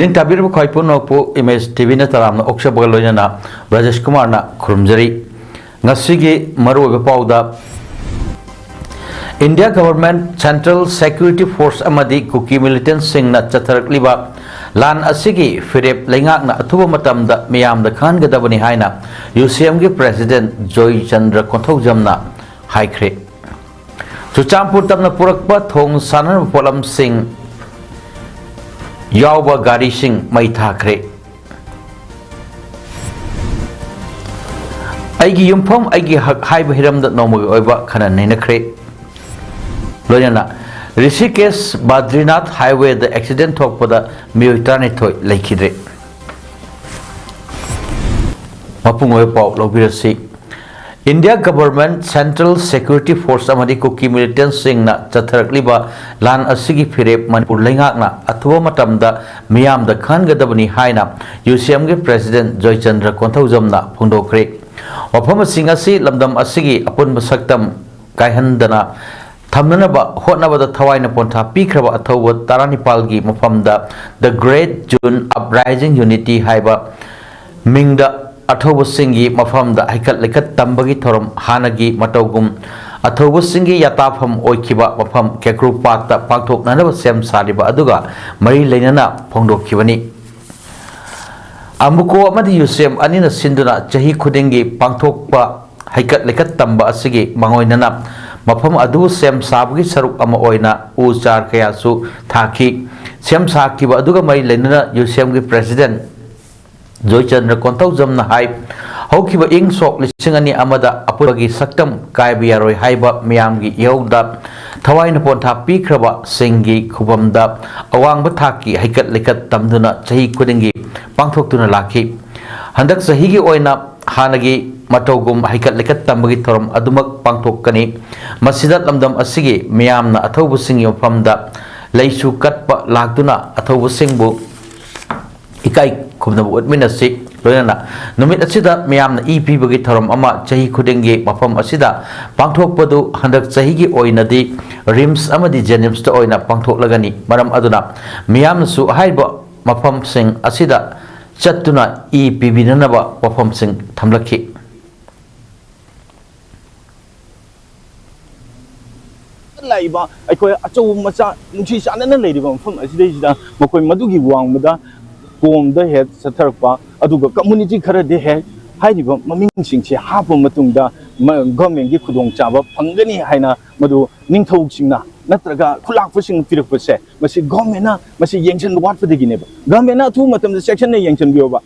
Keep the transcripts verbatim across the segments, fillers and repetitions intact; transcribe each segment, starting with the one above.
ꯅꯤꯡꯊꯥꯕꯤꯔꯕ ꯈ꯭ꯋꯥꯏ ꯄꯨꯝꯅꯃꯛꯄꯨ image T ꯚꯤꯅ ꯇꯔꯥꯝꯅ ꯑꯣꯛꯆꯕꯒ ꯂꯣꯏꯅꯅ ꯕ꯭ꯔꯖꯦꯁ ꯀꯨꯃꯥꯔꯅ ꯈꯨꯔꯨꯝꯖꯔꯤ꯫ ꯉꯁꯤꯒꯤ ꯃꯔꯨꯑꯣꯏꯕ ꯄꯥꯎꯗ, India government, central security force ꯑꯃꯗꯤ ꯀꯨꯀꯤ ꯃꯤꯂꯤꯇꯦꯟꯠꯁꯤꯡꯅ ꯆꯠꯊꯔꯛꯂꯤꯕ ꯂꯥꯟ ꯑꯁꯤꯒꯤ ꯐꯤꯔꯦꯞ ꯂꯩꯉꯥꯛꯅ ꯑꯊꯨꯕ ꯃꯇꯝꯗ ꯃꯤꯌꯥꯝꯗ ꯈꯪꯍꯟꯒꯗꯕꯅꯤ ꯍꯥꯏꯅ ꯌꯨ ꯁꯤ ꯑꯦꯝꯒꯤ ꯄ꯭ꯔꯦꯁꯤꯗꯦꯟꯠ ꯖꯣꯏꯆꯟꯗ꯭ꯔ ꯀꯣꯟꯊꯧꯖꯝꯅ ꯍꯥꯏꯈ꯭ꯔꯦ꯫ ꯆꯨꯔꯆꯥꯟꯄꯨꯔ ꯇꯝꯅ ꯄꯨꯔꯛꯄ ꯊꯣꯡ ꯁꯥꯅꯅꯕ ꯄꯣꯠꯂꯝꯁꯤꯡ ꯌꯥꯎꯕ ꯒꯥꯔꯤꯁꯤꯡ ꯃꯩ ꯊꯥꯈ꯭ꯔꯦ꯫ ꯑꯩꯒꯤ ꯌꯨꯝꯐꯝ ꯑꯩꯒꯤ ꯍꯛ ꯍꯥꯏꯕ ꯍꯤꯔꯝꯗ ꯅꯣꯡꯃꯒꯤ ꯑꯣꯏꯕ ꯈꯟꯅ ꯅꯩꯅꯈ꯭ꯔꯦ꯫ ꯂꯣꯏꯅꯅ ꯔꯤꯁꯤꯀꯦꯁ ꯕꯗ꯭ꯔꯤꯅꯥꯊ ꯍꯥꯏꯋꯦꯗ ꯑꯦꯛꯁꯤꯗꯦꯟꯠ ꯊꯣꯛꯄꯗ ꯃꯤꯑꯣꯏ ꯇꯔꯥꯅꯤꯊꯣꯏ ꯂꯩꯈꯤꯗ꯭ꯔꯦ꯫ ꯃꯄꯨꯡ ꯑꯣꯏꯕ ꯄꯥꯎ ꯂꯧꯕꯤꯔꯁꯤ꯫ India government, central security force ꯑꯃꯗꯤ ꯀꯨꯀꯤ ꯃꯤꯂꯤꯇꯦꯟꯠꯁꯤꯡꯅ ꯆꯠꯊꯔꯛꯂꯤꯕ ꯂꯥꯟ ꯑꯁꯤꯒꯤ ꯐꯤꯔꯦꯞ ꯃꯅꯤꯄꯨꯔ ꯂꯩꯉꯥꯛꯅ ꯑꯊꯨꯕ ꯃꯇꯝꯗ ꯃꯤꯌꯥꯝꯗ ꯈꯪꯍꯟꯒꯗꯕꯅꯤ ꯍꯥꯏꯅ ꯌꯨ ꯁꯤ ꯑꯦꯝꯒꯤ ꯄ꯭ꯔꯦꯁꯤꯗꯦꯟꯠ ꯖꯣꯏꯆꯟꯗ꯭ꯔ ꯀꯣꯟꯊꯧꯖꯝꯅ ꯐꯣꯡꯗꯣꯛꯈ꯭ꯔꯦ꯫ ꯋꯥꯐꯝꯁꯤꯡ ꯑꯁꯤ ꯂꯝꯗꯝ ꯑꯁꯤꯒꯤ ꯑꯄꯨꯟꯕ ꯁꯛꯇꯝ ꯀꯥꯏꯍꯟꯗꯅ ꯊꯝꯅꯅꯕ ꯍꯣꯠꯅꯕꯗ ꯊꯋꯥꯏꯅ ꯄꯣꯟꯊꯥ ꯄꯤꯈ꯭ꯔꯕ ꯑꯊꯧꯕ ꯇꯔꯥꯅꯤꯄꯥꯜꯒꯤ ꯃꯐꯝꯗ The Great June Uprising Unity ꯍꯥꯏꯕ ꯃꯤꯡꯗ ꯑꯊꯧꯕꯁꯤꯡꯒꯤ ꯃꯐꯝꯗ ꯍꯩꯀꯠ ꯂꯩꯀꯠ ꯇꯝꯕꯒꯤ ꯊꯧꯔꯝ ꯍꯥꯟꯅꯒꯤ ꯃꯇꯧꯒꯨꯝ ꯑꯊꯧꯕꯁꯤꯡꯒꯤ ꯌꯥꯇꯥꯐꯝ ꯑꯣꯏꯈꯤꯕ ꯃꯐꯝ ꯀꯦꯀ꯭ꯔꯨ ꯄꯥꯔꯛꯇ ꯄꯥꯡꯊꯣꯛꯅꯅꯕ ꯁꯦꯝ ꯁꯥꯔꯤꯕ ꯑꯗꯨꯒ ꯃꯔꯤ ꯂꯩꯅꯅ ꯐꯣꯡꯗꯣꯛꯈꯤꯕꯅꯤ꯫ ꯑꯃꯨꯀꯣ ꯑꯃꯗꯤ ꯌꯨꯁꯦꯝ ꯑꯅꯤꯅ ꯁꯤꯟꯗꯨꯅ ꯆꯍꯤ ꯈꯨꯗꯤꯡꯒꯤ ꯄꯥꯡꯊꯣꯛꯄ ꯍꯩꯀꯠ ꯂꯩꯀꯠ ꯇꯝꯕ ꯑꯁꯤꯒꯤ ꯃꯥꯡꯑꯣꯏꯅꯅ ꯃꯐꯝ ꯑꯗꯨ ꯁꯦꯝ ꯁꯥꯕꯒꯤ ꯁꯔꯨꯛ ꯑꯃ ꯑꯣꯏꯅ ꯎ ꯆꯥꯔ ꯀꯌꯥꯁꯨ ꯊꯥꯈꯤ꯫ ꯁꯦꯝ ꯁꯥꯈꯤꯕ ꯑꯗꯨꯒ ꯃꯔꯤ ꯂꯩꯅꯅ ꯌꯨꯁꯦꯝꯒꯤ ꯄ꯭ꯔꯦꯁꯤꯗꯦꯟꯠ ꯖꯣꯏꯆꯟꯗ꯭ꯔ ꯀꯣꯟꯊꯧꯖꯝꯅ ꯍꯥꯏ, ꯍꯧꯈꯤꯕ ꯏꯪ ꯁꯣꯛ ꯂꯤꯁꯤꯡ ꯑꯅꯤ ꯑꯃꯗ ꯑꯄꯨꯟꯕꯒꯤ ꯁꯛꯇꯝ ꯀꯥꯏꯕ ꯌꯥꯔꯣꯏ ꯍꯥꯏꯕ ꯃꯤꯌꯥꯝꯒꯤ ꯏꯍꯧꯗ ꯊꯋꯥꯏꯅ ꯄꯣꯟꯊꯥ ꯄꯤꯈ꯭ꯔꯕꯁꯤꯡꯒꯤ ꯈꯨꯕꯝꯗ ꯑꯋꯥꯡꯕ ꯊꯥꯛꯀꯤ ꯍꯩꯀꯠ ꯂꯩꯀꯠ ꯇꯝꯗꯨꯅ ꯆꯍꯤ ꯈꯨꯗꯤꯡꯒꯤ ꯄꯥꯡꯊꯣꯛꯇꯨꯅ ꯂꯥꯛꯈꯤ꯫ ꯍꯟꯗꯛ ꯆꯍꯤꯒꯤ ꯑꯣꯏꯅ ꯍꯥꯟꯅꯒꯤ ꯃꯇꯧꯒꯨꯝ ꯍꯩꯀꯠ ꯂꯩꯀꯠ ꯇꯝꯕꯒꯤ ꯊꯧꯔꯝ ꯑꯗꯨꯃꯛ ꯄꯥꯡꯊꯣꯛꯀꯅꯤ꯫ ꯃꯁꯤꯗ ꯂꯝꯗꯝ ꯑꯁꯤꯒꯤ ꯃꯤꯌꯥꯝꯅ ꯑꯊꯧꯕꯁꯤꯡꯒꯤ ꯃꯐꯝꯗ ꯂꯩꯁꯨ ꯀꯠꯄ ꯂꯥꯛꯇꯨꯅ ꯑꯊꯧꯕꯁꯤꯡꯕꯨ ꯏꯀꯥꯏ ꯈꯨꯝꯅꯕ ꯎꯠꯃꯤꯟꯅꯁꯤ꯫ ꯂꯣꯏꯅꯅ ꯅꯨꯃꯤꯠ ꯑꯁꯤꯗ ꯃꯤꯌꯥꯝꯅ ꯏ ꯄꯤꯕꯒꯤ ꯊꯧꯔꯝ ꯑꯃ ꯆꯍꯤ ꯈꯨꯗꯤꯡꯒꯤ ꯃꯐꯝ ꯑꯁꯤꯗ ꯄꯥꯡꯊꯣꯛꯄꯗꯨ ꯍꯟꯗꯛ ꯆꯍꯤꯒꯤ ꯑꯣꯏꯅꯗꯤ ꯔꯤꯝꯁ ꯑꯃꯗꯤ ꯖꯦꯅꯤꯝꯁꯇ ꯑꯣꯏꯅ ꯄꯥꯡꯊꯣꯛꯂꯒꯅꯤ꯫ ꯃꯔꯝ ꯑꯗꯨꯅ ꯃꯤꯌꯥꯝꯅꯁꯨ ꯑꯍꯥꯏꯕ ꯃꯐꯝꯁꯤꯡ ꯑꯁꯤꯗ ꯆꯠꯇꯨꯅ ꯏ ꯄꯤꯕꯤꯅꯅꯕ ꯋꯥꯐꯝꯁꯤꯡ ꯊꯝꯂꯛꯈꯤ꯫ ꯂꯥꯛꯏꯕ ꯑꯩꯈꯣꯏ ꯑꯆꯧꯕ ꯃꯆꯥ ꯅꯨꯡꯁꯤ ꯆꯥꯟꯅꯅ ꯂꯩꯔꯤꯕ ꯃꯐꯝ ꯑꯁꯤꯗꯩꯁꯤꯗ ꯃꯈꯣꯏ ꯃꯗꯨꯒꯤ ꯋꯥꯡꯃꯗ ꯀꯣꯝꯗ ꯍꯦꯛ ꯆꯠꯊꯔꯛꯄ, ꯑꯗꯨꯒ ꯀꯝꯃꯨꯅꯤꯇꯤ ꯈꯔꯗꯤ ꯍꯦꯛ ꯍꯥꯏꯔꯤꯕ ꯃꯃꯤꯡꯁꯤꯡꯁꯦ ꯍꯥꯞꯄ ꯃꯇꯨꯡꯗ ꯃ-, ꯒꯚꯔꯟꯃꯦꯟꯒꯤ ꯈꯨꯗꯣꯡꯆꯥꯕ ꯐꯪꯒꯅꯤ ꯍꯥꯏꯅ ꯃꯗꯨ ꯅꯤꯡꯊꯧꯁꯤꯡꯅ ꯅꯠꯇ꯭ꯔꯒ ꯈꯨꯂꯥꯛꯄꯁꯤꯡꯅ ꯄꯤꯔꯛꯄꯁꯦ, ꯃꯁꯤ ꯒꯚꯔꯟꯃꯦꯟꯅ ꯃꯁꯤ ꯌꯦꯡꯁꯤꯟꯕ ꯋꯥꯠꯄꯗꯒꯤꯅꯦꯕ꯫ ꯒꯚꯔꯟꯃꯦꯟꯅ ꯑꯊꯨꯕ ꯃꯇꯝꯗ ꯆꯦꯛꯁꯤꯟꯅ ꯌꯦꯡꯁꯤꯟꯕꯤꯌꯣꯕ꯫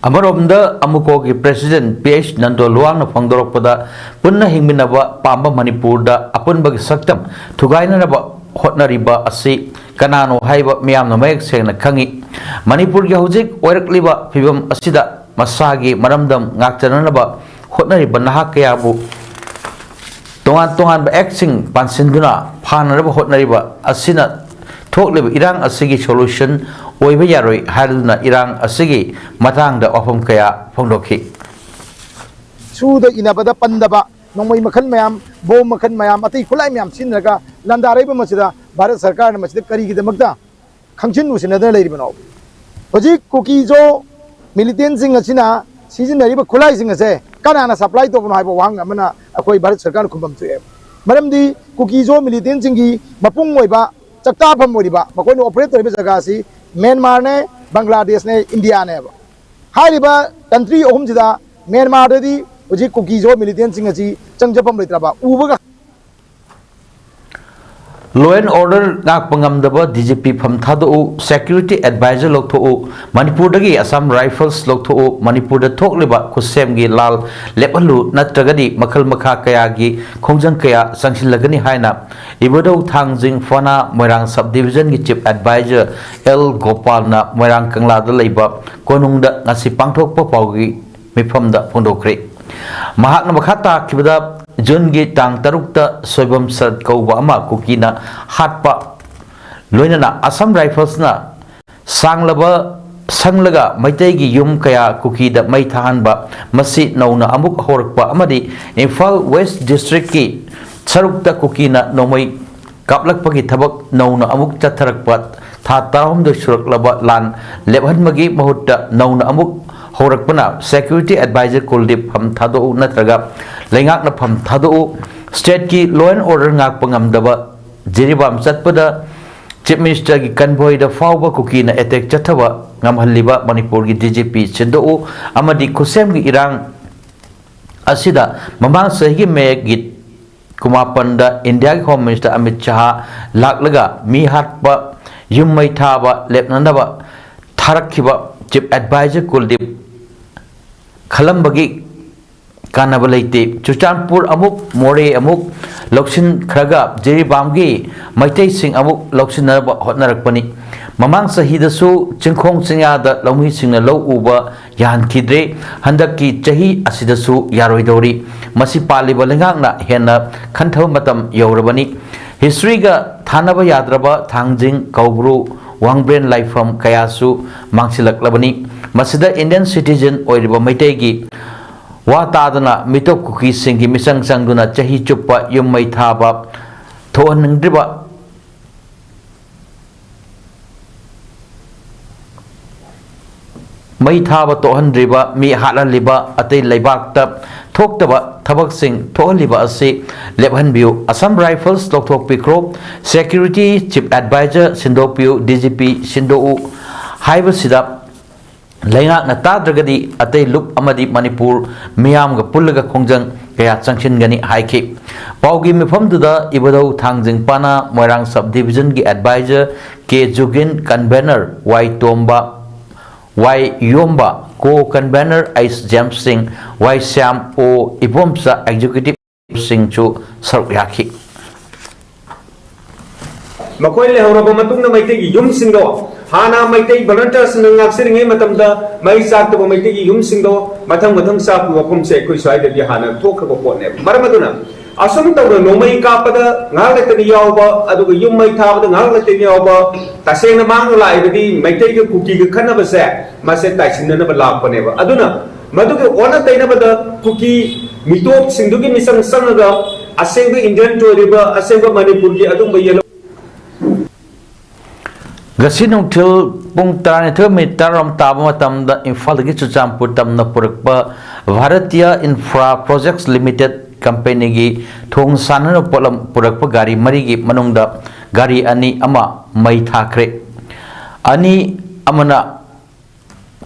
ꯑꯃꯔꯣꯝꯗ ꯑꯃꯨꯀꯣꯒꯤ ꯄ꯭ꯔꯦꯁꯤꯗꯦꯟꯠ ꯄꯤ ꯑꯩꯆ ꯅꯟꯗꯣ ꯂꯨꯋꯥꯡꯅ ꯐꯣꯡꯗꯣꯔꯛꯄꯗ, ꯄꯨꯟꯅ ꯍꯤꯡꯃꯤꯟꯅꯕ ꯄꯥꯝꯕ ꯃꯅꯤꯄꯨꯔꯗ ꯑꯄꯨꯟꯕꯒꯤ ꯁꯛꯇꯝ ꯊꯨꯒꯥꯏꯅꯅꯕ ꯍꯣꯠꯅꯔꯤꯕ ꯑꯁꯤ ꯀꯅꯥꯅꯣ ꯍꯥꯏꯕ ꯃꯤꯌꯥꯝꯅ ꯃꯌꯦꯛ ꯁꯦꯡꯅ ꯈꯪꯏ꯫ ꯃꯅꯤꯄꯨꯔꯒꯤ ꯍꯧꯖꯤꯛ ꯑꯣꯏꯔꯛꯂꯤꯕ ꯐꯤꯕꯝ ꯑꯁꯤꯗ ꯃꯁꯥꯒꯤ ꯃꯔꯝꯗꯝ ꯉꯥꯛꯆꯅꯅꯕ ꯍꯣꯠꯅꯔꯤꯕ ꯅꯍꯥ ꯀꯌꯥꯕꯨ ꯇꯣꯉꯥꯟ ꯇꯣꯉꯥꯟꯕ ꯑꯦꯛꯁꯤꯡ ꯄꯥꯟꯁꯤꯟꯗꯨꯅ ꯐꯥꯅꯅꯕ ꯍꯣꯠꯅꯔꯤꯕ ꯑꯁꯤꯅ ꯊꯣꯛꯂꯤꯕ ꯏꯔꯥꯡ ꯑꯁꯤꯒꯤ ꯁꯣꯂꯨꯁꯟ ꯑꯣꯏꯕ ꯌꯥꯔꯣꯏ ꯍꯥꯏꯗꯨꯅ ꯏꯔꯥꯡ ꯑꯁꯤꯒꯤ ꯃꯇꯥꯡꯗ ꯋꯥꯐꯝ ꯀꯌꯥ ꯐꯣꯡꯗꯣꯛꯈꯤ꯫ ꯁꯨꯗ ꯏꯅꯕꯗ ꯄꯟꯗꯕ ꯅꯣꯡꯃꯩ ꯃꯈꯜ ꯃꯌꯥꯝ, ꯕꯣꯝ ꯃꯈꯜ ꯃꯌꯥꯝ, ꯑꯇꯩ ꯈꯨꯠꯂꯥꯏ ꯃꯌꯥꯝ ꯁꯤꯖꯤꯟꯅꯔꯒ ꯂꯥꯟꯗꯥꯔꯛꯏꯕ ꯃꯁꯤꯗ ꯚꯥꯔꯠ ꯁꯔꯀꯥꯔꯅ ꯃꯁꯤꯗ ꯀꯔꯤꯒꯤꯗꯃꯛꯇ ꯈꯪꯁꯤꯟ ꯎꯁꯤꯟꯅꯗꯅ ꯂꯩꯔꯤꯕꯅꯣ? ꯍꯧꯖꯤꯛ ꯀꯨꯀꯤꯖꯣ ꯃꯤꯂꯤꯇꯦꯟꯁꯤꯡ ꯑꯁꯤꯅ ꯁꯤꯖꯤꯟꯅꯔꯤꯕ ꯈꯨꯠꯂꯥꯏꯁꯤꯡ ꯑꯁꯦ ꯀꯅꯥꯅ ꯁꯄ꯭ꯂꯥꯏ ꯇꯧꯕꯅꯣ ꯍꯥꯏꯕ ꯋꯥꯍꯪ ꯑꯃꯅ ꯑꯩꯈꯣꯏ ꯚꯥꯔꯠ ꯁꯔꯀꯥꯔꯅ ꯈꯨꯝꯐꯝ ꯊꯣꯛꯑꯦ꯫ ꯃꯔꯝꯗꯤ ꯀꯨꯀꯤꯖꯣ ꯃꯤꯂꯤꯇꯦꯟꯁꯤꯡꯒꯤ ꯃꯄꯨꯡ ꯑꯣꯏꯕ ꯆꯥꯛꯇꯥꯐꯝ ꯑꯣꯏꯔꯤꯕ ꯃꯈꯣꯏꯅ ꯑꯣꯄꯔꯦꯠ ꯇꯧꯔꯤꯕ ꯖꯒꯥ ꯑꯁꯤ ꯃ꯭ꯌꯥꯟꯃꯥꯔꯅꯦ, ꯕꯪꯒ꯭ꯂꯥꯗꯦꯁꯅꯦ, ꯏꯟꯗꯤꯌꯥꯅꯦꯕ꯫ ꯍꯥꯏꯔꯤꯕ ꯀꯟꯇ꯭ꯔꯤ ꯑꯍꯨꯝꯁꯤꯗ ꯃ꯭ꯌꯥꯟꯃꯥꯔꯗꯗꯤ ꯍꯧꯖꯤꯛ ꯀꯨꯀꯤꯖꯣ ꯃꯤꯂꯤꯇꯦꯟꯁꯤꯡ ꯑꯁꯤ ꯆꯪꯖꯐꯝ ꯂꯩꯇ꯭ꯔꯕ ꯎꯕꯒ Law and order ꯉꯥꯛꯄ ꯉꯝꯗꯕ D G P ꯐꯝ ꯊꯥꯗꯣꯛꯎ, security advisor ꯂꯧꯊꯣꯛꯎ, ꯃꯅꯤꯄꯨꯔꯗꯒꯤ Assam Rifles ꯂꯧꯊꯣꯛꯎ, ꯃꯅꯤꯄꯨꯔꯗ ꯊꯣꯛꯂꯤꯕ ꯈꯨꯠꯁꯦꯝꯒꯤ ꯂꯥꯜ ꯂꯦꯞꯍꯜꯂꯨ, ꯅꯠꯇ꯭ꯔꯒꯗꯤ ꯃꯈꯜ ꯃꯈꯥ ꯀꯌꯥꯒꯤ ꯈꯣꯡꯖꯪ ꯀꯌꯥ ꯆꯪꯁꯤꯜꯂꯒꯅꯤ ꯍꯥꯏꯅ ꯏꯕꯨꯙꯧ ꯊꯥꯡꯖꯤꯡ ꯐꯅꯥ ꯃꯣꯏꯔꯥꯡ sub division ꯒꯤ chief advisor L ꯒꯣꯄꯥꯜꯅ ꯃꯣꯏꯔꯥꯡ ꯀꯪꯂꯥꯗ ꯂꯩꯕ ꯀꯣꯅꯨꯡꯗ ꯉꯁꯤ ꯄꯥꯡꯊꯣꯛꯄ ꯄꯥꯎꯒꯤ ꯃꯤꯐꯝꯗ ꯐꯣꯡꯗꯣꯛꯈ꯭ꯔꯦ꯫ ꯃꯍꯥꯛꯅ ꯃꯈꯥ ꯇꯥꯈꯤꯕꯗ, ꯖꯨꯟꯒꯤ ꯇꯥꯡ ꯇꯔꯨꯛꯇ ꯁꯣꯏꯕꯝ ꯁꯔꯠ ꯀꯧꯕ ꯑꯃ ꯀꯨꯀꯤꯅ ꯍꯥꯠꯄ, ꯂꯣꯏꯅꯅ Assam Rifles ꯅ ꯁꯥꯡꯂꯕ ꯁꯪꯂꯒ ꯃꯩꯇꯩꯒꯤ ꯌꯨꯝ ꯀꯌꯥ ꯀꯨꯀꯤꯗ ꯃꯩ ꯊꯥꯍꯟꯕ, ꯃꯁꯤ ꯅꯧꯅ ꯑꯃꯨꯛ ꯍꯧꯔꯛꯄ ꯑꯃꯗꯤ ꯏꯝꯐꯥꯜ West District ꯀꯤ ꯁꯔꯨꯛꯇ ꯀꯨꯀꯤꯅ ꯅꯣꯡꯃꯩ ꯀꯥꯞꯂꯛꯄꯒꯤ ꯊꯕꯛ ꯅꯧꯅ ꯑꯃꯨꯛ ꯆꯠꯊꯔꯛꯄ꯫ ꯊꯥ ꯇꯔꯥꯍꯨꯝꯗꯣꯏ ꯁꯨꯔꯛꯂꯕ ꯂꯥꯟ ꯂꯦꯞꯍꯟꯕꯒꯤ ꯃꯍꯨꯠꯇ ꯅꯧꯅ ꯑꯃꯨꯛ ꯍꯧꯔꯛꯄꯅ security advisor ꯀꯨꯜꯗꯤꯞ ꯐꯝ ꯊꯥꯗꯣꯛꯎ ꯅꯠꯇ꯭ꯔꯒ ꯂꯩꯉꯥꯛꯅ ꯐꯝ ꯊꯥꯗꯣꯛꯎ, stateꯀꯤ law and order ꯉꯥꯛꯄ ꯉꯝꯗꯕ ꯖꯤꯔꯤꯕꯥꯝ ꯆꯠꯄꯗ Chief Ministerꯒꯤ convoyꯗ ꯐꯥꯎꯕ ꯀꯨꯀꯤꯅ attack ꯆꯠꯊꯕ ꯉꯝꯍꯜꯂꯤꯕ ꯃꯅꯤꯄꯨꯔꯒꯤ DGP ꯁꯤꯟꯗꯣꯛꯎ ꯑꯃꯗꯤ ꯈꯨꯠꯁꯦꯝꯒꯤ ꯏꯔꯥꯡ ꯑꯁꯤꯗ ꯃꯃꯥꯡ ꯆꯍꯤꯒꯤ ꯃꯦꯒꯤ ꯀꯨꯟꯃꯥꯄꯟꯗ ꯏꯟꯗꯤꯌꯥꯒꯤ Home Minister ꯑꯃꯤꯠ ꯁꯍꯥ ꯂꯥꯛꯂꯒ ꯃꯤ ꯍꯥꯠꯄ, ꯌꯨꯝ ꯃꯩ ꯊꯥꯕ ꯂꯦꯞꯅꯅꯕ ꯊꯥꯔꯛꯈꯤꯕ Chief Advisor ꯀꯨꯜꯗꯤꯞ ꯈꯜꯂꯝꯕꯒꯤ ꯀꯥꯟꯅꯕ ꯂꯩꯇꯦ꯫ ꯆꯨꯔꯆꯥꯟꯄꯨꯔ ꯑꯃꯨꯛ, ꯃꯣꯔꯦ ꯑꯃꯨꯛ ꯂꯧꯁꯤꯟꯈ꯭ꯔꯒ ꯖꯤꯔꯤꯕꯥꯝꯒꯤ ꯃꯩꯇꯩꯁꯤꯡ ꯑꯃꯨꯛ ꯂꯧꯁꯤꯟꯅꯕ ꯍꯣꯠꯅꯔꯛꯄꯅꯤ꯫ ꯃꯃꯥꯡ ꯆꯍꯤꯗꯁꯨ ꯆꯤꯡꯈꯣꯡ ꯆꯤꯡꯌꯥꯗ ꯂꯧꯃꯤꯁꯤꯡꯅ ꯂꯧ ꯎꯕ ꯌꯥꯍꯟꯈꯤꯗ꯭ꯔꯦ꯫ ꯍꯟꯗꯛꯀꯤ ꯆꯍꯤ ꯑꯁꯤꯗꯁꯨ ꯌꯥꯔꯣꯏꯗꯧꯔꯤ꯫ ꯃꯁꯤ ꯄꯥꯜꯂꯤꯕ ꯂꯩꯉꯥꯛꯅ ꯍꯦꯟꯅ ꯈꯟꯊꯕ ꯃꯇꯝ ꯌꯧꯔꯕꯅꯤ꯫ Historyꯒ ꯊꯥꯅꯕ ꯌꯥꯗ꯭ꯔꯕ ꯊꯥꯡꯖꯤꯡ, ꯀꯧꯕ꯭ꯔꯨ, ꯋꯥꯡꯕ꯭ꯔꯦꯟ ꯂꯥꯏꯐꯝ ꯀꯌꯥꯁꯨ ꯃꯥꯡꯁꯤꯜꯂꯛꯂꯕꯅꯤ꯫ ꯃꯁꯤꯗ Indian citizen ꯑꯣꯏꯔꯤꯕ ꯃꯩꯇꯩꯒꯤ ꯋꯥ ꯇꯥꯗꯅ ꯃꯤꯇꯣꯞ ꯀꯨꯀꯤꯁꯤꯡꯒꯤ ꯃꯤꯆꯪ ꯆꯪꯗꯨꯅ ꯆꯍꯤ ꯆꯨꯞꯄ ꯌꯨꯝ ꯃꯩ ꯊꯥꯕ ꯊꯣꯛꯍꯟꯅꯤꯡꯗ꯭ꯔꯤꯕ ꯃꯩ ꯊꯥꯕ ꯇꯣꯛꯍꯟꯗ꯭ꯔꯤꯕ, ꯃꯤ ꯍꯥꯠꯍꯜꯂꯤꯕ, ꯑꯇꯩ ꯂꯩꯕꯥꯛꯇ ꯊꯣꯛꯇꯕ ꯊꯕꯛꯁꯤꯡ ꯊꯣꯛꯍꯜꯂꯤꯕ ꯑꯁꯤ ꯂꯦꯞꯍꯟꯕꯤꯌꯨ꯫ Assam Rifles ꯂꯧꯊꯣꯛꯄꯤꯈ꯭ꯔꯣ, security chief advisor ꯁꯤꯟꯗꯣꯛꯄꯤꯌꯨ, DGP ꯁꯤꯟꯗꯣꯛꯎ ꯍꯥꯏꯕꯁꯤꯗ ꯂꯩꯉꯥꯛꯅ ꯇꯥꯗ꯭ꯔꯒꯗꯤ ꯑꯇꯩ ꯂꯨꯞ ꯑꯃꯗꯤ ꯃꯅꯤꯄꯨꯔ ꯃꯤꯌꯥꯝꯒ ꯄꯨꯜꯂꯒ ꯈꯣꯡꯖꯪ ꯀꯌꯥ ꯆꯪꯁꯤꯟꯒꯅꯤ ꯍꯥꯏꯈꯤ꯫ ꯄꯥꯎꯒꯤ ꯃꯤꯐꯝꯗꯨꯗ ꯏꯕꯨꯙꯧ ꯊꯥꯡꯖꯤꯡ ꯄꯥꯅꯥ, ꯃꯣꯏꯔꯥꯡ sub divisionꯒꯤ advisor ꯀꯦ ꯖꯨꯒꯤꯟ, convener ꯋꯥꯏ ꯇꯣꯝꯕ, ꯋꯥꯏ ꯌꯣꯝꯕ, co convener ꯑꯩꯁ ꯖꯦꯝꯁ ꯁꯤꯡ, ꯋꯥꯏ ꯁ꯭ꯌꯥꯝ, ꯑꯣ ꯏꯕꯣꯝꯆꯥ, executive ꯁꯤꯡꯁꯨ ꯁꯔꯨꯛ ꯌꯥꯈꯤ꯫ ꯃꯈꯣꯏ ꯂꯩꯍꯧꯔꯕ ꯃꯇꯨꯡꯗ ꯃꯩꯇꯩꯒꯤ ꯌꯨꯝꯁꯤꯡꯗꯣ ꯍꯥꯟꯅ ꯃꯩꯇꯩ volunteerꯁꯤꯡꯅ ꯉꯥꯛꯆꯔꯤꯉꯩ ꯃꯇꯝꯗ ꯃꯩ ꯆꯥꯛꯇꯕ ꯃꯩꯇꯩꯒꯤ ꯌꯨꯝꯁꯤꯡꯗꯣ ꯃꯊꯪ ꯃꯊꯪ ꯆꯥꯛꯄꯒꯤ ꯋꯥꯐꯝꯁꯦ ꯑꯩꯈꯣꯏ ꯁ꯭ꯋꯥꯏꯗꯗꯤ ꯍꯥꯟꯅ ꯊꯣꯛꯈ꯭ꯔꯕ ꯄꯣꯠꯅꯦꯕ꯫ ꯃꯔꯝ ꯑꯗꯨꯅ ꯑꯁꯨꯝ ꯇꯧꯅ ꯅꯣꯡꯃꯩ ꯀꯥꯞꯄꯗ ꯉꯥꯏꯍꯥꯛ ꯂꯩꯇꯅ ꯌꯥꯎꯕ, ꯑꯗꯨꯒ ꯌꯨꯝ ꯃꯩ ꯊꯥꯕꯗ ꯉꯥꯏꯍꯥꯛ ꯂꯩꯇꯅ ꯌꯥꯎꯕ, ꯇꯁꯦꯡꯅ ꯃꯥꯡꯗ ꯂꯥꯛꯏꯕꯗꯤ ꯃꯩꯇꯩꯒ ꯀꯨꯀꯤꯒ ꯈꯠꯅꯕꯁꯦ ꯃꯁꯦ ꯇꯥꯏꯁꯤꯟꯅꯅꯕ ꯂꯥꯛꯄꯅꯦꯕ꯫ ꯑꯗꯨꯅ ꯃꯗꯨꯒꯤ ꯑꯣꯟꯅ ꯇꯩꯅꯕꯗ ꯀꯨꯀꯤ ꯃꯤꯇꯣꯞꯁꯤꯡꯗꯨꯒꯤ ꯃꯤꯆꯪ ꯆꯪꯉꯒ ꯑꯁꯦꯡꯕ ꯏꯟꯗꯤꯌꯟ ꯑꯣꯏꯔꯤꯕ ꯑꯁꯦꯡꯕ ꯃꯅꯤꯄꯨꯔꯒꯤ ꯑꯗꯨꯒꯨꯝꯕ ꯌꯦꯜꯍꯧ꯫ ꯉꯁꯤ ꯅꯨꯡꯊꯤꯜ ꯄꯨꯡ ꯇꯔꯥꯅꯤꯊꯣꯏ ꯃꯤꯅꯤꯠ ꯇꯔꯥꯔꯣꯝ ꯇꯥꯕ ꯃꯇꯝꯗ ꯏꯝꯐꯥꯜꯗꯒꯤ ꯆꯨꯔꯆꯥꯟꯄꯨꯔ ꯇꯝꯅ ꯄꯨꯔꯛꯄ ꯚꯥꯔꯇꯤꯌꯥ ꯏꯟꯐ꯭ꯔꯥ ꯄ꯭ꯔꯣꯖꯦꯛꯁ ꯂꯤꯃꯤꯇꯦꯠ ꯀꯝꯄꯦꯅꯤꯒꯤ ꯊꯣꯡ ꯁꯥꯟꯅꯅꯕ ꯄꯣꯠꯂꯝ ꯄꯨꯔꯛꯄ ꯒꯥꯔꯤ ꯃꯔꯤꯒꯤ ꯃꯅꯨꯡꯗ ꯒꯥꯔꯤ ꯑꯅꯤ ꯑꯃ ꯃꯩ ꯊꯥꯈ꯭ꯔꯦ꯫ ꯑꯅꯤ ꯑꯃꯅ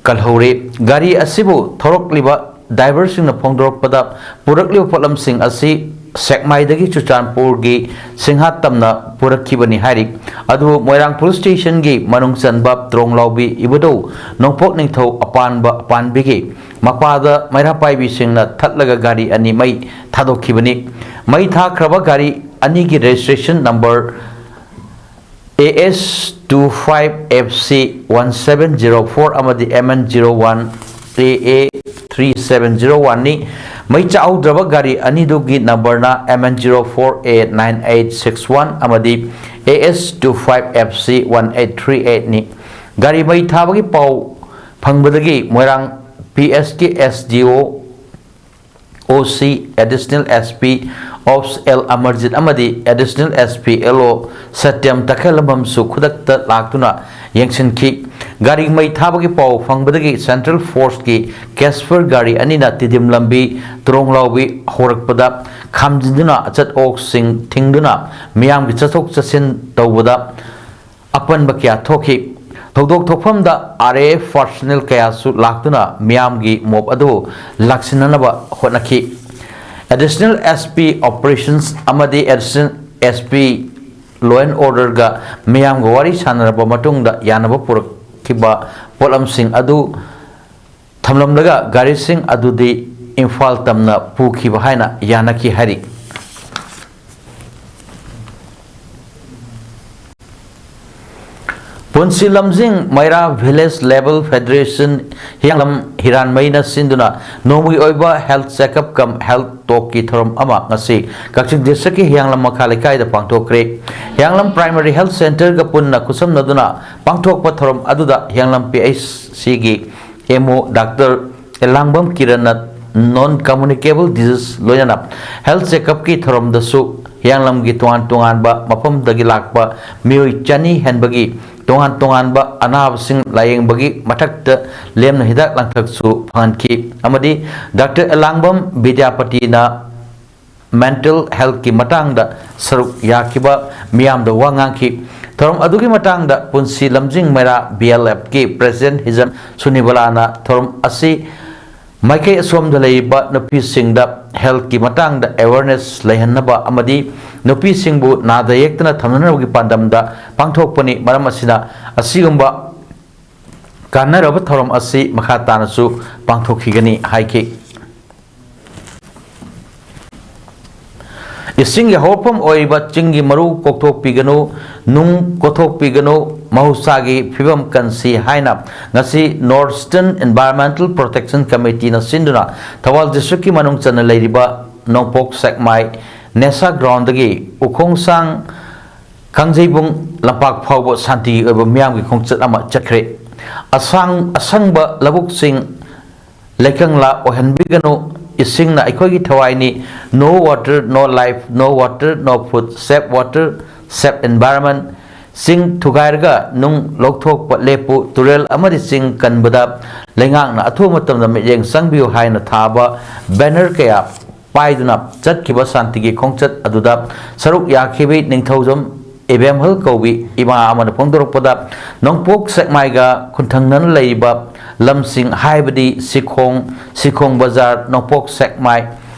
ꯀꯜꯍꯧꯔꯦ꯫ ꯒꯥꯔꯤ ꯑꯁꯤꯕꯨ ꯊꯧꯔꯛꯂꯤꯕ ꯗ꯭ꯔꯥꯏꯚꯔꯁꯤꯡꯅ ꯐꯣꯡꯗꯣꯔꯛꯄꯗ, ꯄꯨꯔꯛꯂꯤꯕ ꯄꯣꯠꯂꯝꯁꯤꯡ ꯑꯁꯤ ꯁꯦꯛꯃꯥꯏꯗꯒꯤ ꯆꯨꯔꯆꯥꯟꯄꯨꯔꯒꯤ ꯁꯤꯡꯍꯥ ꯇꯝꯅ ꯄꯨꯔꯛꯈꯤꯕꯅꯤ ꯍꯥꯏꯔꯤ꯫ ꯑꯗꯨꯕꯨ ꯃꯣꯏꯔꯥꯡ ꯄꯨꯂꯤꯁ ꯁ꯭ꯇꯦꯁꯟꯒꯤ ꯃꯅꯨꯡ ꯆꯟꯕ ꯇ꯭ꯔꯣꯡꯂꯥꯎꯕꯤ ꯏꯕꯨꯙꯧ ꯅꯣꯡꯄꯣꯛ ꯅꯤꯡꯊꯧ ꯑꯄꯥꯟꯕ ꯄꯥꯟꯕꯤꯒꯤ ꯃꯄꯥꯗ ꯃꯩꯔꯥ ꯄꯥꯏꯕꯤꯁꯤꯡꯅ ꯊꯠꯂꯒ ꯒꯥꯔꯤ ꯑꯅꯤ ꯃꯩ ꯊꯥꯗꯣꯛꯈꯤꯕꯅꯤ꯫ ꯃꯩ ꯊꯥꯈ꯭ꯔꯕ ꯒꯥꯔꯤ ꯑꯅꯤꯒꯤ registration number A S two five F C one seven zero four ꯑꯃꯗꯤ M N zero one A A three seven zero one ꯅꯤ꯫ ꯃꯩ ꯆꯥꯛꯍꯧꯗ꯭ꯔꯕ ꯒꯥꯔꯤ ꯑꯅꯤꯗꯨꯒꯤ ꯅꯝꯕꯔꯅ M N zero four A nine eight six one ꯑꯃꯗꯤ A S two five F C one eight three eight ꯅꯤ꯫ ꯒꯥꯔꯤ ꯃꯩ ꯊꯥꯕꯒꯤ ꯄꯥꯎ ꯐꯪꯕꯗꯒꯤ ꯃꯣꯏꯔꯥꯡ P S ꯀꯤ S D O, O C, Additional S P Ops L Amarjit ꯑꯃꯗꯤ Additional S P L O ꯁꯇ꯭ꯌꯝ ꯇꯈꯦꯜꯂꯝꯕꯝꯁꯨ ꯈꯨꯗꯛꯇ ꯂꯥꯛꯇꯨꯅ ꯌꯦꯡꯁꯤꯟꯈꯤ꯫ ꯒꯥꯔꯤ ꯃꯩ ꯊꯥꯕꯒꯤ ꯄꯥꯎ ꯐꯪꯕꯗꯒꯤ ꯁꯦꯟꯇ꯭ꯔꯦꯜ ꯐꯣꯔꯁꯀꯤ ꯀꯦꯁꯄꯔ ꯒꯥꯔꯤ ꯑꯅꯤꯅ ꯇꯤꯗꯤꯝ ꯂꯝꯕꯤ ꯇ꯭ꯔꯣꯡꯂꯥꯎꯕꯤ ꯍꯧꯔꯛꯄꯗ ꯈꯥꯝꯖꯤꯟꯗꯨꯅ ꯑꯆꯠ ꯑꯣꯛꯁꯤꯡ ꯊꯤꯡꯗꯨꯅ ꯃꯤꯌꯥꯝꯒꯤ ꯆꯠꯊꯣꯛ ꯆꯠꯁꯤꯟ ꯇꯧꯕꯗ ꯑꯄꯟꯕ ꯀꯌꯥ ꯊꯣꯛꯈꯤ꯫ ꯊꯧꯗꯣꯛ ꯊꯣꯛꯐꯝꯗ R A F ꯄꯥꯔꯁꯣꯅꯦꯜ ꯀꯌꯥꯁꯨ ꯂꯥꯛꯇꯨꯅ ꯃꯤꯌꯥꯝꯒꯤ ꯃꯣꯞ ꯑꯗꯨ ꯂꯥꯛꯁꯤꯟꯅꯅꯕ ꯍꯣꯠꯅꯈꯤ꯫ Additional S P Operations ꯑꯃꯗꯤ Additional S P Law and Orderꯒ ꯃꯤꯌꯥꯝꯒ ꯋꯥꯔꯤ ꯁꯥꯟꯅꯔꯕ ꯃꯇꯨꯡꯗ ꯌꯥꯅꯕ ꯄꯨꯔꯛꯈꯤꯕ ꯄꯣꯠꯂꯝꯁꯤꯡ ꯑꯗꯨ ꯊꯝꯂꯝꯂꯒ ꯒꯥꯔꯤꯁꯤꯡ ꯑꯗꯨꯗꯤ ꯏꯝꯐꯥꯜ ꯇꯝꯅ ꯄꯨꯈꯤꯕ ꯍꯥꯏꯅ ꯌꯥꯅꯈꯤ ꯍꯥꯏꯔꯤ꯫ ꯄꯨꯟꯁꯤ ꯂꯝꯖꯤꯡ ꯃꯩꯔꯥ Village Level Federation ꯍꯤꯌꯥꯡꯂꯝ ꯍꯤꯔꯥꯟꯃꯩꯅ ꯁꯤꯟꯗꯨꯅ ꯅꯣꯡꯃꯒꯤ ꯑꯣꯏꯕ health checkup cum health talkꯀꯤ ꯊꯧꯔꯝ ꯑꯃ ꯉꯁꯤ ꯀꯛꯆꯤꯡ districtꯀꯤ ꯍꯤꯌꯥꯡꯂꯝ ꯃꯈꯥ ꯂꯩꯀꯥꯏꯗ ꯄꯥꯡꯊꯣꯛꯈ꯭ꯔꯦ꯫ ꯍꯤꯌꯥꯡꯂꯝ Primary Health Centreꯒ ꯄꯨꯟꯅ ꯈꯨꯠꯁꯝꯅꯗꯨꯅ ꯄꯥꯡꯊꯣꯛꯄ ꯊꯧꯔꯝ ꯑꯗꯨꯗ ꯍꯤꯌꯥꯡꯂꯝ P H Cꯒꯤ M O Doctor ꯑꯦꯂꯥꯡꯕꯝ ꯀꯤꯔꯟꯅ non communicable disease ꯂꯣꯏꯅꯅ health checkup ꯀꯤ ꯊꯧꯔꯝꯗꯁꯨ ꯍꯤꯌꯥꯡꯂꯝꯒꯤ ꯇꯣꯉꯥꯟ ꯇꯣꯉꯥꯟꯕ ꯃꯐꯝꯗꯒꯤ ꯂꯥꯛꯄ ꯃꯤꯑꯣꯏ ꯆꯅꯤ ꯍꯦꯟꯕꯒꯤ ꯇꯣꯉꯥꯟ ꯇꯣꯉꯥꯟꯕ ꯑꯅꯥꯕꯁꯤꯡ ꯂꯥꯌꯦꯡꯕꯒꯤ ꯃꯊꯛꯇ ꯂꯦꯝꯅ ꯍꯤꯗꯥꯛ ꯂꯥꯡꯊꯛꯁꯨ ꯐꯪꯍꯟꯈꯤ꯫ ꯑꯃꯗꯤ ꯗꯥꯛꯇꯔ ꯑꯦꯂꯥꯡꯕꯝ ꯕꯤꯗ꯭ꯌꯥꯄꯇꯤꯅ mental health ꯀꯤ ꯃꯇꯥꯡꯗ ꯁꯔꯨꯛ ꯌꯥꯈꯤꯕ ꯃꯤꯌꯥꯝꯗ ꯋꯥ ꯉꯥꯡꯈꯤ꯫ ꯊꯧꯔꯝ ꯑꯗꯨꯒꯤ ꯃꯇꯥꯡꯗ ꯄꯨꯟꯁꯤ ꯂꯝꯖꯤꯡ ꯃꯩꯔꯥ B L F ꯀꯤ president ꯍꯤꯖꯝ ꯁꯨꯅꯤꯕꯂꯥꯅ ꯊꯧꯔꯝ ꯑꯁꯤ ꯃꯥꯏꯀꯩ ꯑꯁꯣꯝꯗ ꯂꯩꯔꯤꯕ ꯅꯨꯄꯤꯁꯤꯡꯗ health ꯀꯤ ꯃꯇꯥꯡꯗ awareness ꯂꯩꯍꯟꯅꯕ ꯑꯃꯗꯤ ꯅꯨꯄꯤꯁꯤꯡꯕꯨ ꯅꯥꯗ ꯌꯦꯛꯇꯅ ꯊꯝꯅꯅꯕꯒꯤ ꯄꯥꯟꯗꯝꯗ ꯄꯥꯡꯊꯣꯛꯄꯅꯤ꯫ ꯃꯔꯝ ꯑꯁꯤꯅ ꯑꯁꯤꯒꯨꯝꯕ ꯀꯥꯟꯅꯔꯕ ꯊꯧꯔꯝ ꯑꯁꯤ ꯃꯈꯥ ꯇꯥꯅꯁꯨ ꯄꯥꯡꯊꯣꯛꯈꯤꯒꯅꯤ ꯍꯥꯏꯈꯤ꯫ ꯏꯁꯤꯡꯒꯤ ꯍꯧꯔꯛꯐꯝ ꯑꯣꯏꯔꯤꯕ ꯆꯤꯡꯒꯤ ꯃꯔꯨ ꯀꯣꯛꯊꯣꯛꯄꯤꯒꯅꯨ, ꯅꯨꯡ ꯀꯣꯛꯊꯣꯛꯄꯤꯒꯅꯨ, ꯃꯍꯧꯁꯥꯒꯤ ꯐꯤꯕꯝ ꯀꯟꯁꯤ ꯍꯥꯏꯅ ꯉꯁꯤ North Eastern Environmental Protection Committee ꯅ ꯁꯤꯟꯗꯨꯅ ꯊꯧꯕꯥꯜ district ꯀꯤ ꯃꯅꯨꯡ ꯆꯟꯅ ꯂꯩꯔꯤꯕ ꯅꯣꯡꯄꯣꯛ ꯁꯦꯛꯃꯥꯏ ꯅꯦꯁꯥ ground ꯗꯒꯤ ꯎꯈꯣꯡꯁꯥꯡ ꯀꯥꯡꯖꯩꯕꯨꯡ ꯂꯝꯄꯥꯛ ꯐꯥꯎꯕ ꯁꯥꯟꯇꯤꯒꯤ ꯑꯣꯏꯕ ꯃꯤꯌꯥꯝꯒꯤ ꯈꯣꯡꯆꯠ ꯑꯃ ꯆꯠꯈ꯭ꯔꯦ꯫ ꯑꯁꯥꯡ-, ꯑꯁꯪꯕ ꯂꯧꯕꯨꯛꯁꯤꯡ ꯂꯩꯀꯪꯂꯥ ꯑꯣꯏꯍꯟꯕꯤꯒꯅꯨ꯫ ꯏꯁꯤꯡꯅ ꯑꯩꯈꯣꯏꯒꯤ ꯊꯋꯥꯏꯅꯤ꯫ No water, no life, no water, no food, save water, save environment꯫ ꯆꯤꯡ ꯊꯨꯒꯥꯏꯔꯒ ꯅꯨꯡ ꯂꯧꯊꯣꯛꯄ ꯂꯦꯞꯄꯨ꯫ ꯇꯨꯔꯦꯜ ꯑꯃꯗꯤ ꯆꯤꯡ ꯀꯟꯕꯗ ꯂꯩꯉꯥꯛꯅ ꯑꯊꯨꯕ ꯃꯇꯝꯗ ꯃꯤꯠꯌꯦꯡ ꯆꯪꯕꯤꯌꯨ ꯍꯥꯏꯅ ꯊꯥꯕ banner ꯀꯌꯥ ꯄꯥꯏꯗꯨꯅ ꯆꯠꯈꯤꯕ ꯁꯥꯟꯇꯤꯒꯤ ꯈꯣꯡꯆꯠ ꯑꯗꯨꯗ ꯁꯔꯨꯛ ꯌꯥꯈꯤꯕꯤ ꯅꯤꯡꯊꯧꯖꯝ ꯏꯕꯦꯝꯍꯜ ꯀꯧꯕꯤ ꯏꯃꯥ ꯑꯃꯅ ꯐꯣꯡꯗꯣꯔꯛꯄꯗ, ꯅꯣꯡꯄꯣꯛ ꯁꯦꯛꯃꯥꯏꯒ ꯈꯨꯟꯊꯪꯅꯅ ꯂꯩꯔꯤꯕ ꯂꯝꯁꯤꯡ ꯍꯥꯏꯕꯗꯤ ꯁꯤꯈꯣꯡ, ꯁꯤꯈꯣꯡ ꯕꯖꯥꯔ, ꯅꯣꯡꯄꯣꯛ ꯁꯦꯛꯃꯥꯏ,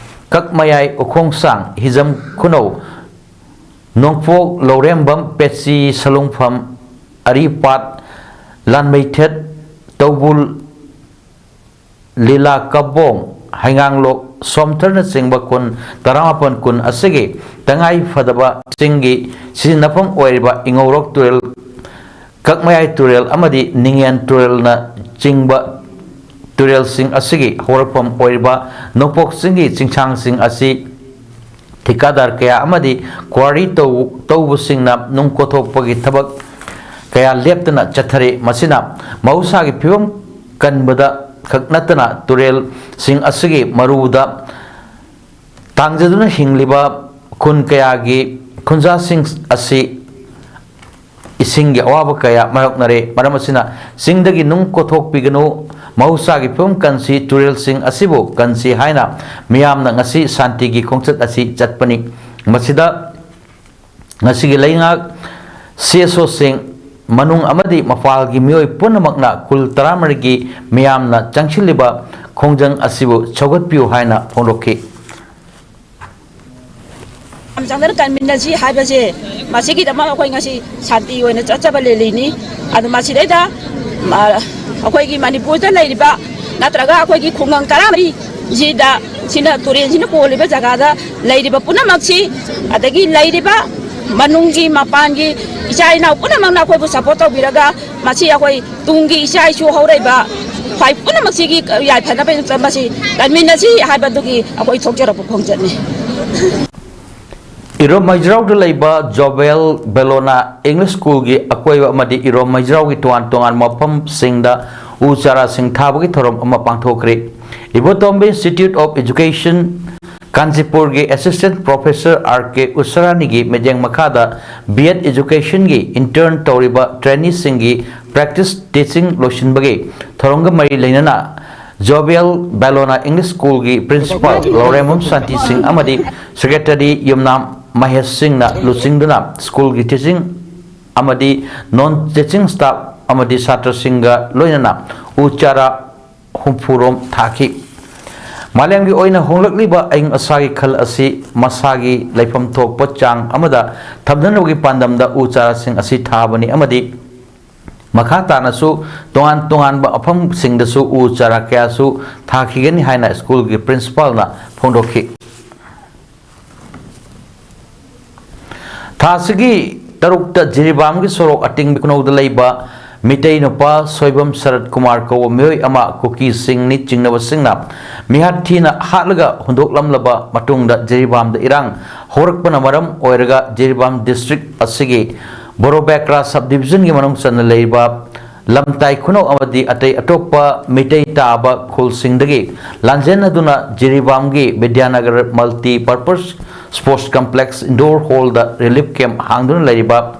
ꯀꯛꯃꯌꯥꯏ, ꯎꯈꯣꯡꯁꯥꯡ, ꯍꯤꯖꯝ ꯈꯨꯅꯧ, ꯅꯣꯡꯄꯣꯛ ꯂꯧꯔꯦꯝꯕꯝ, ꯄꯦꯠꯁꯤ, ꯁꯂꯨꯡꯐꯝ, ꯑꯔꯤꯄꯥꯠ, ꯂꯥꯟꯃꯩꯊꯦꯠ, ꯇꯧꯕꯨꯜ, ꯂꯤꯂꯥ ꯀꯕꯣꯡ, ꯍꯩꯉꯥꯡꯂꯣꯛ, ꯁꯣꯝꯊꯔꯅꯆꯤꯡꯕ ꯈꯨꯟ ꯇꯔꯥꯃꯥꯄꯟ ꯀꯨꯟ ꯑꯁꯤꯒꯤ ꯇꯉꯥꯏ ꯐꯗꯕ ꯆꯤꯡꯒꯤ ꯁꯤꯖꯤꯟꯅꯐꯝ ꯑꯣꯏꯔꯤꯕ ꯏꯉꯧꯔꯣꯛ ꯇꯨꯔꯦꯜ, ꯀꯛꯃꯌꯥꯏ ꯇꯨꯔꯦꯜ ꯑꯃꯗꯤ ꯅꯤꯡꯉꯦꯟ ꯇꯨꯔꯦꯜꯅ ꯆꯤꯡꯕ ꯇꯨꯔꯦꯜꯁꯤꯡ ꯑꯁꯤꯒꯤ ꯍꯧꯔꯛꯐꯝ ꯑꯣꯏꯔꯤꯕ ꯅꯣꯡꯄꯣꯛ ꯆꯤꯡꯒꯤ ꯆꯤꯡꯁꯥꯡꯁꯤꯡ ꯑꯁꯤ ꯊꯤꯀꯥꯗꯥꯔ ꯀꯌꯥ ꯑꯃꯗꯤ quarry ꯇꯧ-, ꯇꯧꯕꯁꯤꯡꯅ ꯅꯨꯡ ꯀꯣꯊꯣꯛꯄꯒꯤ ꯊꯕꯛ ꯀꯌꯥ ꯂꯦꯞꯇꯅ ꯆꯠꯊꯔꯤ꯫ ꯃꯁꯤꯅ ꯃꯍꯧꯁꯥꯒꯤ ꯐꯤꯕꯝ ꯀꯟꯕꯗ ꯈꯛ ꯅꯠꯇꯅ ꯇꯨꯔꯦꯜꯁꯤꯡ ꯑꯁꯤꯒꯤ ꯃꯔꯨꯗ ꯇꯥꯡꯖꯗꯨꯅ ꯍꯤꯡꯂꯤꯕ ꯈꯨꯟ ꯀꯌꯥꯒꯤ ꯈꯨꯟꯖꯥꯁꯤꯡ ꯑꯁꯤ ꯏꯁꯤꯡꯒꯤ ꯑꯋꯥꯕ ꯀꯌꯥ ꯃꯥꯌꯣꯛꯅꯔꯦ꯫ ꯃꯔꯝ ꯑꯁꯤꯅ ꯆꯤꯡꯗꯒꯤ ꯅꯨꯡ ꯀꯣꯊꯣꯛꯄꯤꯒꯅꯨ, ꯃꯍꯧꯁꯥꯒꯤ ꯐꯤꯕꯝ ꯀꯟꯁꯤ, ꯇꯨꯔꯦꯜꯁꯤꯡ ꯑꯁꯤꯕꯨ ꯀꯟꯁꯤ ꯍꯥꯏꯅ ꯃꯤꯌꯥꯝꯅ ꯉꯁꯤ ꯁꯥꯟꯇꯤꯒꯤ ꯈꯣꯡꯆꯠ ꯑꯁꯤ ꯆꯠꯄꯅꯤ꯫ ꯃꯁꯤꯗ ꯉꯁꯤꯒꯤ ꯂꯩꯉꯥꯛ, ꯁꯤ ꯑꯦꯁ ꯑꯣꯁꯤꯡ, ꯃꯅꯨꯡ ꯑꯃꯗꯤ ꯃꯄꯥꯜꯒꯤ ꯃꯤꯑꯣꯏ ꯄꯨꯝꯅꯃꯛꯅ ꯀꯨꯜ ꯇꯔꯥꯃꯔꯤꯒꯤ ꯃꯤꯌꯥꯝꯅ ꯆꯪꯁꯤꯜꯂꯤꯕ ꯈꯣꯡꯖꯪ ꯑꯁꯤꯕꯨ ꯁꯧꯒꯠꯄꯤꯌꯨ ꯍꯥꯏꯅ ꯐꯣꯡꯗꯣꯛꯈꯤ꯫ ꯌꯥꯝ ꯆꯪꯗꯅ ꯀꯟꯃꯤꯟꯅꯁꯤ ꯍꯥꯏꯕꯁꯦ, ꯃꯁꯤꯒꯤꯗꯃꯛ ꯑꯩꯈꯣꯏ ꯉꯁꯤ ꯁꯥꯟꯇꯤ ꯑꯣꯏꯅ ꯆꯠꯆꯕ ꯔꯦꯂꯤꯅꯤ꯫ ꯑꯗꯨ ꯃꯁꯤꯗꯩꯗ, ꯑ, ꯑꯩꯈꯣꯏꯒꯤ ꯃꯅꯤꯄꯨꯔꯗ ꯂꯩꯔꯤꯕ ꯅꯠꯇ꯭ꯔꯒ ꯑꯩꯈꯣꯏꯒꯤ ꯈꯨꯡꯒꯪ ꯇꯔꯥꯃꯔꯤꯁꯤꯗ, ꯁꯤꯅ, ꯇꯨꯔꯦꯜꯁꯤꯅ ꯀꯣꯜꯂꯤꯕ ꯖꯒꯥꯗ ꯂꯩꯔꯤꯕ ꯄꯨꯝꯅꯃꯛꯁꯤ, ꯑꯗꯒꯤ ꯂꯩꯔꯤꯕ ꯃꯅꯨꯡꯒꯤ ꯃꯄꯥꯟꯒꯤ ꯏꯆꯥ ꯏꯅꯥꯎ ꯄꯨꯝꯅꯃꯛꯅ ꯑꯩꯈꯣꯏꯕꯨ ꯁꯄꯣꯔꯠ ꯇꯧꯕꯤꯔꯒ, ꯃꯁꯤ ꯑꯩꯈꯣꯏ ꯇꯨꯡꯒꯤ ꯏꯆꯥ ꯏꯁꯨ ꯍꯧꯔꯛꯏꯕ ꯈ꯭ꯋꯥꯏ ꯄꯨꯝꯅꯃꯛꯁꯤꯒꯤ ꯌꯥꯏꯐꯅꯕꯒꯤꯗꯃꯛꯇ ꯃꯁꯤ ꯀꯟꯃꯤꯟꯅꯁꯤ ꯍꯥꯏꯕꯗꯨꯒꯤ ꯑꯩꯈꯣꯏ ꯊꯣꯛꯆꯔꯛꯄ ꯈꯣꯡꯆꯠꯅꯤ꯫ ꯏꯔꯣꯝ ꯃꯩꯖ꯭ꯔꯥꯎꯗ ꯂꯩꯕ ꯖꯣꯕꯦꯜ ꯕꯦꯂꯣꯅꯥ ꯏꯪꯂꯤꯁ ꯁ꯭ꯀꯨꯜꯒꯤ ꯑꯀꯣꯏꯕ ꯑꯃꯗꯤ ꯏꯔꯣꯝ ꯃꯩꯖ꯭ꯔꯥꯎꯒꯤ ꯇꯣꯉꯥꯟ ꯇꯣꯉꯥꯟꯕ ꯃꯐꯝꯁꯤꯡꯗ ꯎ ꯆꯥꯔꯥꯁꯤꯡ ꯊꯥꯕꯒꯤ ꯊꯧꯔꯝ ꯑꯃ ꯄꯥꯡꯊꯣꯛꯈ꯭ꯔꯦ꯫ ꯏꯕꯣꯇꯣꯝꯕꯤ ꯏꯟꯁꯇꯤꯇ꯭ꯌꯨꯠ ꯑꯣꯐ ꯏꯖꯨꯀꯦꯁꯟ, ꯀꯥꯟꯆꯤꯄꯨꯔꯒꯤ ꯑꯦꯁꯤꯁꯇꯦꯟꯠ ꯄ꯭ꯔꯣꯐꯦꯁꯔ ꯑꯥꯔ ꯀꯦ ꯎꯁꯔꯥꯅꯤꯒꯤ ꯃꯤꯠꯌꯦꯡ ꯃꯈꯥꯗ ꯕꯤ ꯑꯦꯗ ꯏꯖꯨꯀꯦꯁꯟꯒꯤ ꯏꯟꯇꯔꯟ ꯇꯧꯔꯤꯕ ꯇ꯭ꯔꯦꯅꯤꯁꯤꯡꯒꯤ ꯄ꯭ꯔꯦꯛꯇꯤꯁ ꯇꯤꯆꯤꯡ ꯂꯣꯏꯁꯤꯟꯕꯒꯤ ꯊꯧꯔꯝꯒ ꯃꯔꯤ ꯂꯩꯅꯅ ꯖꯣꯕꯦꯜ ꯕꯦꯂꯣꯅꯥ ꯏꯪꯂꯤꯁ ꯁ꯭ꯀꯨꯜꯒꯤ ꯄ꯭ꯔꯤꯟꯁꯤꯄꯥꯜ ꯂꯧꯔꯦꯝꯕꯝ ꯁꯥꯟꯇꯤ ꯁꯤꯡ ꯑꯃꯗꯤ ꯁꯦꯀ꯭ꯔꯦꯇꯔꯤ ꯌꯨꯝꯅꯥꯝ ꯃꯍꯦꯁ ꯁꯤꯡꯅ ꯂꯨꯆꯤꯡꯗꯨꯅ ꯁ꯭ꯀꯨꯜꯒꯤ ꯇꯤꯆꯤꯡ ꯑꯃꯗꯤ ꯅꯣꯟ ꯇꯤꯆꯤꯡ ꯁ꯭ꯇꯥꯐ ꯑꯃꯗꯤ ꯁꯥꯇ꯭ꯔꯁꯤꯡꯒ ꯂꯣꯏꯅꯅ ꯎ ꯆꯥꯔꯥ ꯍꯨꯝꯐꯨ ꯔꯣꯝ ꯊꯥꯈꯤ꯫ ꯃꯥꯂꯦꯝꯒꯤ ꯑꯣꯏꯅ ꯍꯣꯡꯂꯛꯂꯤꯕ ꯑꯏꯪ ꯑꯁꯥꯒꯤ ꯈꯜ ꯑꯁꯤ ꯃꯁꯥꯒꯤ ꯂꯩꯐꯝ ꯊꯣꯛꯄ ꯆꯥꯡ ꯑꯃꯗ ꯊꯝꯅꯅꯕꯒꯤ ꯄꯥꯟꯗꯝꯗ ꯎ ꯆꯥꯔꯥꯁꯤꯡ ꯑꯁꯤ ꯊꯥꯕꯅꯤ ꯑꯃꯗꯤ ꯃꯈꯥ ꯇꯥꯅꯁꯨ ꯇꯣꯉꯥꯟ ꯇꯣꯉꯥꯟꯕ ꯃꯐꯝꯁꯤꯡꯗꯁꯨ ꯎ ꯆꯥꯔꯥ ꯀꯌꯥꯁꯨ ꯊꯥꯈꯤꯒꯅꯤ ꯍꯥꯏꯅ ꯁ꯭ꯀꯨꯜꯒꯤ ꯄ꯭ꯔꯤꯟꯁꯤꯄꯥꯜꯅ ꯐꯣꯡꯗꯣꯛꯈꯤ꯫ ꯊꯥ ꯑꯁꯤꯒꯤ ꯇꯔꯨꯛꯇ ꯖꯤꯔꯤꯕꯥꯝꯒꯤ ꯁꯣꯔꯣꯛ ꯑꯇꯤꯡꯕꯤ ꯈꯨꯅꯧꯗ ꯂꯩꯕ ꯃꯤꯇꯩ ꯅꯨꯄꯥ ꯁꯣꯏꯕꯝ ꯁꯔꯠ ꯀꯨꯃꯥꯔ ꯀꯧꯕ ꯃꯤꯑꯣꯏ ꯑꯃ ꯀꯨꯀꯤꯁꯤꯡꯅꯤ ꯆꯤꯡꯅꯕꯁꯤꯡꯅ ꯃꯤꯍꯥꯠ ꯊꯤꯅ ꯍꯥꯠꯂꯒ ꯍꯨꯟꯗꯣꯛꯂꯝꯂꯕ ꯃꯇꯨꯡꯗ ꯖꯤꯔꯤꯕꯥꯝꯗ ꯏꯔꯥꯡ ꯍꯧꯔꯛꯄꯅ ꯃꯔꯝ ꯑꯣꯏꯔꯒ ꯖꯤꯔꯤꯕꯥꯝ ꯗꯤꯁꯇ꯭ꯔꯤꯛ ꯑꯁꯤꯒꯤ ꯕꯣꯔꯣꯕꯦꯀ꯭ꯔꯥ ꯁꯕ ꯗꯤꯕꯤꯖꯟꯒꯤ ꯃꯅꯨꯡ ꯆꯟꯅ ꯂꯩꯔꯤꯕ ꯂꯝꯇꯥꯏ ꯈꯨꯅꯧ ꯑꯃꯗꯤ ꯑꯇꯩ ꯑꯇꯣꯞꯄ ꯃꯤꯇꯩ ꯇꯥꯕ ꯈꯨꯜꯁꯤꯡꯗꯒꯤ ꯂꯥꯟꯖꯦꯟꯅꯗꯨꯅ ꯖꯤꯔꯤꯕꯥꯝꯒꯤ ꯕꯤꯗ꯭ꯌꯥꯅꯒꯔ Multi Purpose Sports Complex Indoor Hallꯗ relief camp ꯍꯥꯡꯗꯨꯅ ꯂꯩꯔꯤꯕ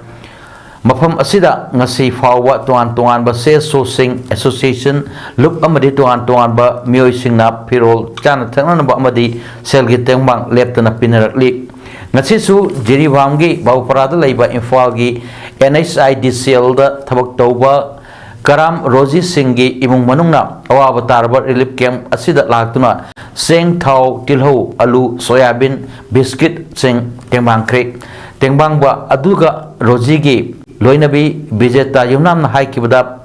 ꯃꯐꯝ ꯑꯁꯤꯗ ꯉꯁꯤ ꯐꯥꯎꯕ ꯇꯣꯉꯥꯟ ꯇꯣꯉꯥꯟꯕ ꯁꯦ ꯁꯣꯁꯤꯡ, association, ꯂꯨꯞ ꯑꯃꯗꯤ ꯇꯣꯉꯥꯟ ꯇꯣꯉꯥꯟꯕ ꯃꯤꯑꯣꯏꯁꯤꯡꯅ ꯐꯤꯔꯣꯜ, ꯆꯥꯅ ꯊꯛꯅꯅꯕ ꯑꯃꯗꯤ ꯁꯦꯜꯒꯤ ꯇꯦꯡꯕꯥꯡ ꯂꯦꯞꯇꯅ ꯄꯤꯅꯔꯛꯂꯤ꯫ ꯉꯁꯤꯁꯨ ꯖꯤꯔꯤꯕꯥꯝꯒꯤ ꯕꯥꯕꯨꯄꯔꯥꯗ ꯂꯩꯕ ꯏꯝꯐꯥꯜꯒꯤ NHIDCLꯗ ꯊꯕꯛ ꯇꯧꯕ ꯀꯔꯥꯝ ꯔꯣꯖꯤꯁꯤꯡꯒꯤ ꯏꯃꯨꯡ ꯃꯅꯨꯡꯅ ꯑꯋꯥꯕ ꯇꯥꯔꯕ relief camp ꯑꯁꯤꯗ ꯂꯥꯛꯇꯨꯅ ꯆꯦꯡ, ꯊꯥꯎ, ꯇꯤꯜꯍꯧ, ꯑꯂꯨ, ꯁꯣꯌꯥꯕꯤꯟ, ꯕꯤꯁꯀꯤꯠꯁꯤꯡ ꯇꯦꯡꯕꯥꯡꯈ꯭ꯔꯦ꯫ ꯇꯦꯡꯕꯥꯡꯕ ꯑꯗꯨꯒ ꯔꯣꯖꯤꯒꯤ ꯂꯣꯏꯅꯕꯤ ꯕꯤꯖꯦꯇꯥ ꯌꯨꯝꯅꯥꯝꯅ ꯍꯥꯏꯈꯤꯕꯗ,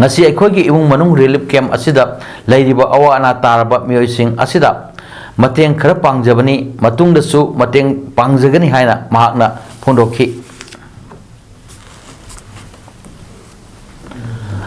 ꯉꯁꯤ ꯑꯩꯈꯣꯏꯒꯤ ꯏꯃꯨꯡ ꯃꯅꯨꯡ relief camp ꯑꯁꯤꯗ ꯂꯩꯔꯤꯕ ꯑꯋꯥ ꯑꯅꯥ ꯇꯥꯔꯕ ꯃꯤꯑꯣꯏꯁꯤꯡ ꯑꯁꯤꯗ ꯃꯇꯦꯡ ꯈꯔ ꯄꯥꯡꯖꯕꯅꯤ, ꯃꯇꯨꯡꯗꯁꯨ ꯃꯇꯦꯡ ꯄꯥꯡꯖꯒꯅꯤ ꯍꯥꯏꯅ ꯃꯍꯥꯛꯅ ꯐꯣꯡꯗꯣꯛꯈꯤ꯫